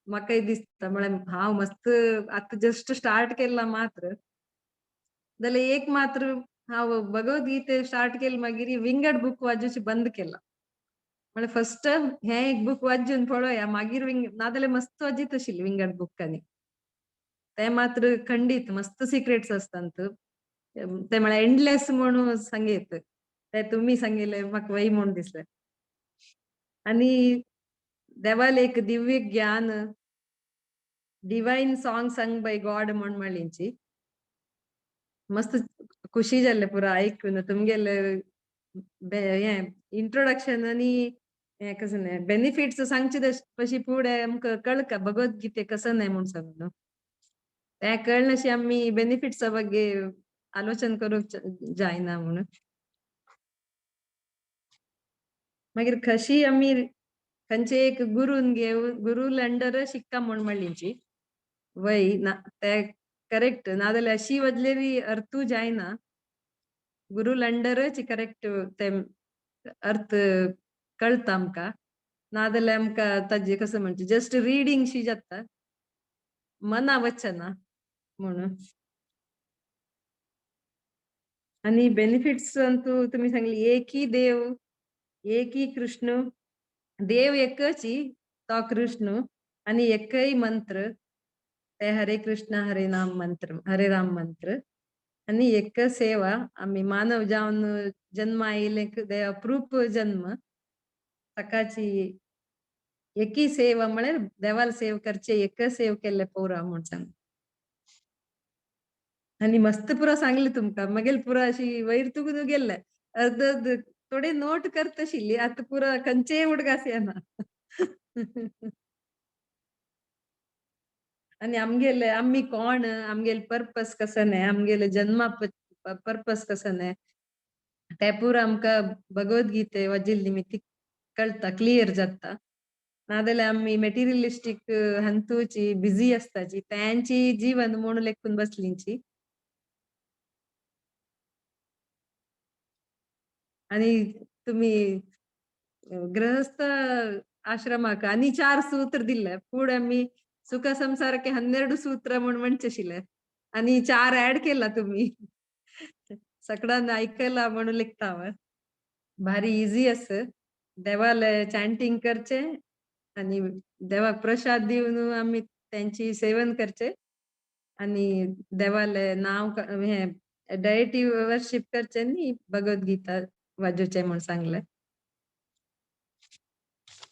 म्हाकाय दिसता. म्हळ्यार हांव मस्त आतां जस्ट स्टार्ट केला मात्र, जाल्यार एक मात्र हांव भगवद्गीते स्टार्ट केली मागीर विंगड बुक वाचूची बंद केला. म्हळ्यार फर्स्ट हें एक बुक वाचून पळोवया मागीर नाजाल्यार मस्त वाजीत आशिल्ली विंगड बुक. आनी ते मात्र खंडीत मस्त सिक्रेट्स आसतात ते, म्हळ्यार एंडलेस म्हणून सांगेत ते तुमी सांगिल्ले म्हाका वय म्हूण दिसले. आनी देवाल एक दिव्य ज्ञान, divine song sung by God म्हूण म्हणलीची. मस्त खुशी जाल्ले पुरा आयकून तुमगेले हें इंट्रोडक्शन आनी हें कसं न्ही बेनिफिट्स सांगचे पशी फुडें आमकां कळका भगवद्गीते कसं न्ही म्हूण सांगून तें कळनाशी आमी बेनिफिट्सा ಬಗ್ಗೆ आलोचन करूंक जायना म्हणून. मागीर कशी आमी खंयचे एक गुरून घेवन गुरू अंडर शिक्का म्हूण म्हणलीची वय ना ते करेक्ट, नाजाल्यार अशी वजलेरी अर्थू जायना. गुरू अंडरच करेक्ट ते अर्थ कळटा आमकां, नाजाल्यार आमकां ताजे कसं म्हणचे जस्ट रिडींग शी जाता, मना वचना म्हणून. आनी बेनिफिट्स अंतू तुमी सांगली एकही देव एकही कृष्ण, देव एकच तो कृष्ण आनी एकय मंत्र ते हरे कृष्ण हरे नाम मंत्र, हरे राम मंत्र. आनी एक सेवा आमी मानव जावन जन्म आयिल्ले देव अप्रूप जन्म, ताकाची एकी सेवा म्हळ्यार देवाल सेव करचे एक सेव केल्ले पुरा म्हूण सांग. आनी मस्त पुरा सांगले तुमकां, मागीर पुरा अशी वयर तुगून गेल्ले अर्द अर्द थोडे नोट करतशिल्ली, आतां पुरा खंयचेय उडगास येना. आनी आमगेले आमी कोण, आमगेले पर्पस कसं न्ही, आमगेले जन्मा पर्पस कसं न्ही ते पुरा आमकां भगवद्गीते वाजिल्ली निमित्त कळटा, क्लियर जाता. नाजाल्यार आमी मेटिरियलिस्टीक हंतूची बिजी आसताची, त्यांची जीवन म्हणून लेखून बसलींची. आनी तुमी गृहस्थ आश्रमाक आनी 4 सूत्र दिले, फुडें आमी सुख संसारಕ್ಕೆ 12 सूत्र म्हूण म्हणचे आशिल्ले आनी 4 ऍड केला तुमी. सगळ्यांना ऐकला म्हणून लिखता हांव. भारी इझी आसा देवाले चॅन्टिंग करचे आनी देवाक प्रसाद दिवन आमी त्यांची सेवन करचे आनी देवाले नांव हे डायटी वर्शिप करचे न्ही, भगवद्गीता वाजोवचें म्हूण सांगलें.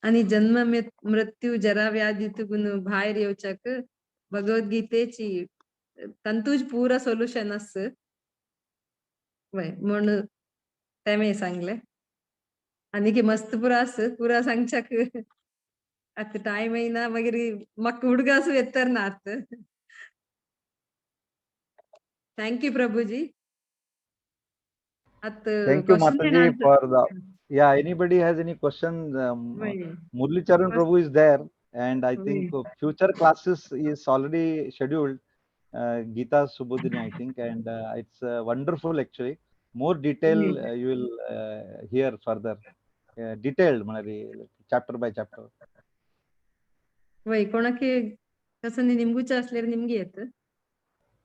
आनी जन्म मृत्यू जरा व्याधी तुगून भायर येवच्याक भगवद्गीतेची तांतूच पुरा सोल्युशन आसा वय म्हूण तेमें सांगलें. आनी की मस्त पुरा आसा पुरा सांगच्याक आतां टायम येयना, मागीर म्हाका उडगास येतर ना आतां. Thank you Prabhuji. आतां Thank you, question and Mataji, answer. for the yeah. Anybody has any question? Murli Charan Prabhu is there, and I think future classes is already scheduled. Gita Subodhini, I think, and it's wonderful actually. More detail you will hear further, detailed, chapter by chapter. वय कोणाकी कसं निमगुचे असलेरी निमगी येत.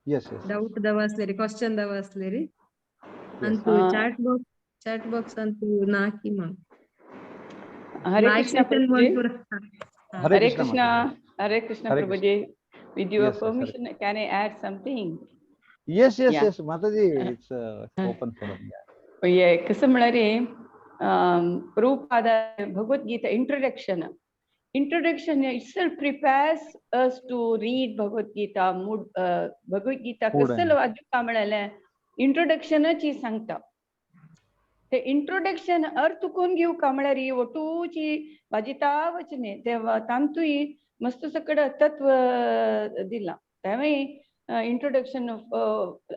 Yes, yes. Doubt दवा असलेरी, question दवा असलेरी. Yes. Antu chat box Antu नाकी मग. Hare Like Krishna session Prabhuji. one Hare Hare Krishna, Krishna. Mataji. Hare Krishna Hare Prabhuji. With your Yes, yes, Hare permission, can I add something? Yes, yes, Yeah. yes, Mataji, it's open forum. Yeah. Oh, yeah. कसं म्हळ्यार Prabhupada Bhagavad Gita introduction. Introduction itself prepares us to read Bhagavad Gita. Mood Bhagavad Gita कसं वाचूका म्हळ्यार इंट्रोडक्शनच ही सांगता. ते introduction अर्थ कोण घेवका म्हळ्यार ही वटूची वाजिता वचने ते तांतूय मस्त सकड तत्व दिला. तेवूय इंट्रोडक्शन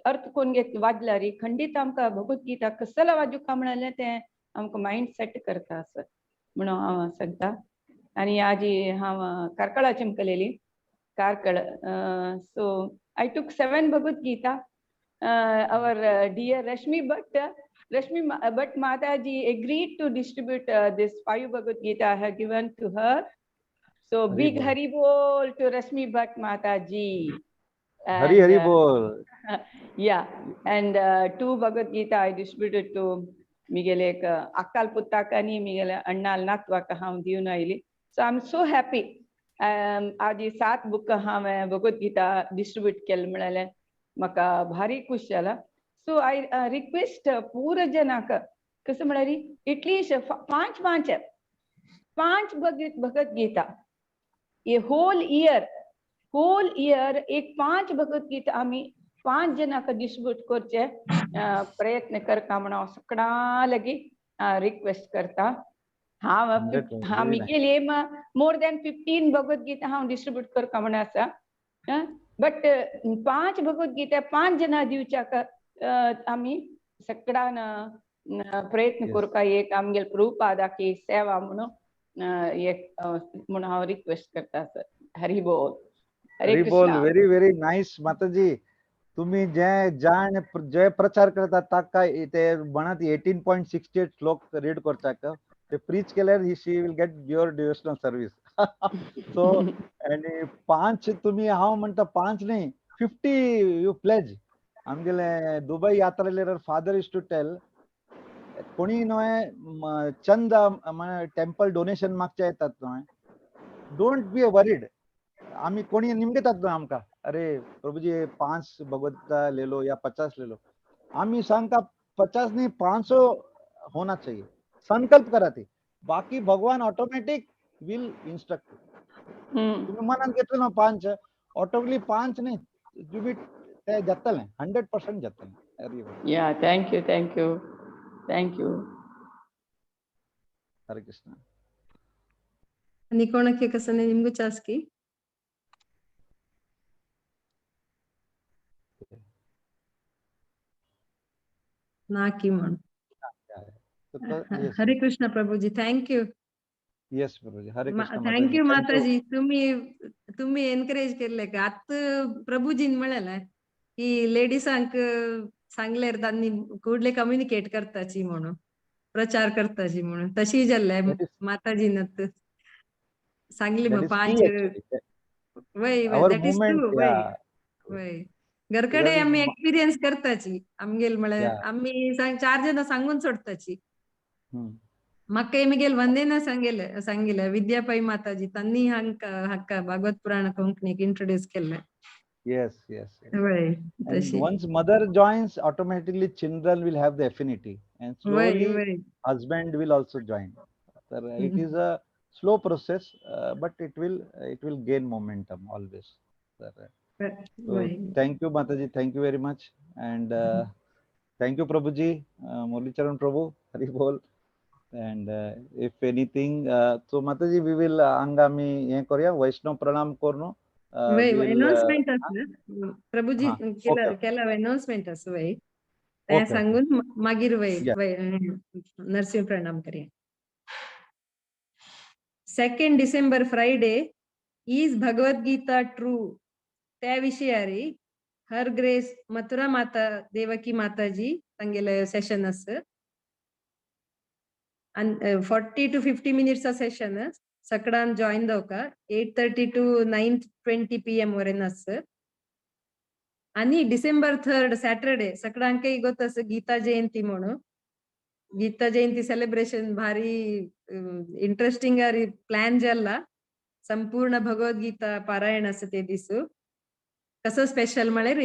अर्थ कोण घेत वाजल्यार खंडीत आमकां भगवद्गीता कसला वाजूका म्हळ्यार तें आमकां मायंड सेट करता असं म्हणून हांव सांगता. आनी आजी हांव कार्कळा चमकलेली Karkala. So I took 7 Bhagavad Gita. Our dear Rashmi Bhatt Mataji agreed to distribute this 5 Bhagavad Gita I have given to her. So Hari big Bol. Hari Bol to Rashmi Bhatt Mataji. Hari Hari Bol. Yeah, and 2 Bhagavad Gita I distributed to Miguel Akal Puttakani, Miguel Annal Natwaka हांव दिवन आयली. So I am so happy. आजी 7 book हांवें Bhagavad Gita distribute केले म्हळ्यार म्हाका भारी खुश जाला. सो I request पूर जनाक कसं म्हळ्यार एटलिस्ट 5 5 5 भगवद गीता ये होल इयर एक 5 भगवद गीता आमी 5 जनाक डिस्ट्रीब्यूट करचे प्रयत्न करता म्हणून हांव सगळ्यां लागीं रिक्वेस्ट करता. हांव मिगेली मोर दॅन 15 भगवद गीता हांव डिस्ट्रीब्यूट करता म्हण आसा. बट 5 भगवद गीता 5 जणां दिवच्याक आमी सगळ्यान प्रयत्न करता. एक आमगेल प्रभुपादाकी सेवा म्हणून एक म्हणून हांव रिक्वेस्ट करता सर. हरी बोल. हरी बोल. व्हेरी व्हेरी नायस माताजी. तुम्ही जे जाण जे प्रचार करतात ताका ते म्हणत 18.68 श्लोक रीड करचाक ते प्रीच केल्यार she will get your devotional service. So आनी 5 तुम्ही हांव म्हणटा 5 न्ही 50 you pledge. आमगेले दुबय यात्रा फादर is to tell कोणी न्हय चंद टेम्पल डोनेशन मागचे येतात न्हय, don't be worried. आमी कोणी निमगेतात न्हय आमकां, अरे प्रभुजी 5 भगवद्गीता ले लो या 50 ले लो. आमी सांगता 50 नहीं 500 होना चाहिए, संकल्प करा ते, बाकी भगवान ऑटोमॅटिक will instruct. तुम्ही मनात घेतलं ना 5, ऑटोमॅटिकली 5 नाही तुम्ही ते जातले 100% जातले. Yeah, thank you thank you thank you. Hare Krishna. आणि कोणाಕ್ಕೆ कसं निमಗೂ ಚಾಸ್ಕಿ नाकी म्हणून. Hare Krishna Prabhuji, thank you. Yes Prabhuji, Hare Krishna. Thank you Mataji. तुम्ही तुम्ही एनकरेज केले का आत प्रभुजीन म्हळें की लेडीसांक सांगल्यार तांणी कुडले कम्युनिकेट करताची म्हणून, प्रचार करताची म्हणून. तशी जाल्ले माताजीन सांगली मग 5 वय that is true. वय वय घरकडे आम्ही एक्सपिरियन्स करताची आमगेल म्हळ्यार आम्ही 4 जण सांगून सोडताची. म्हाका मिगेल वंदेना सांगेले सांगिले विद्यापाई माताजी तांणी हांका हाका भागवत पुराण कोंकणीक इंट्रोड्यूस केल्ले. Yes, yes, yes. And once mother joins, automatically children will have the affinity, and slowly husband will also join. So it is a slow process, but it will gain momentum always. So, thank you Mataji, thank you very much, and thank you Prabhuji, Murlicharan Prabhu, Hari Bol. And if anything, so Mataji, we will angami हे करूया, वैष्णव प्रणाम करून announcement आसा प्रभुजी केला announcement आसा वय ते सांगून मागीर वय नरसिंह प्रणाम करूया. 2 December Friday is Bhagavad Gita true त्या विषयारी हर ग्रेस मथुरा माता देवकी माताजी तांगेले सेशन आसा. आणि 40 to 50 minutes session सगळ्यां जॉईन जावका 8:30 to 9:20 PM वरेन आसा. आणि डिसेंबर 3 सॅटरडे सगळ्यांकय गोत गीता जयंती म्हणून. गीता जयंती सेलिब्रेशन भारी इंटरेस्टिंग प्लॅन जाल्ला. संपूर्ण भगवद्गीता पारायण आसा ते दिसू. कसं स्पेशल म्हळ्यार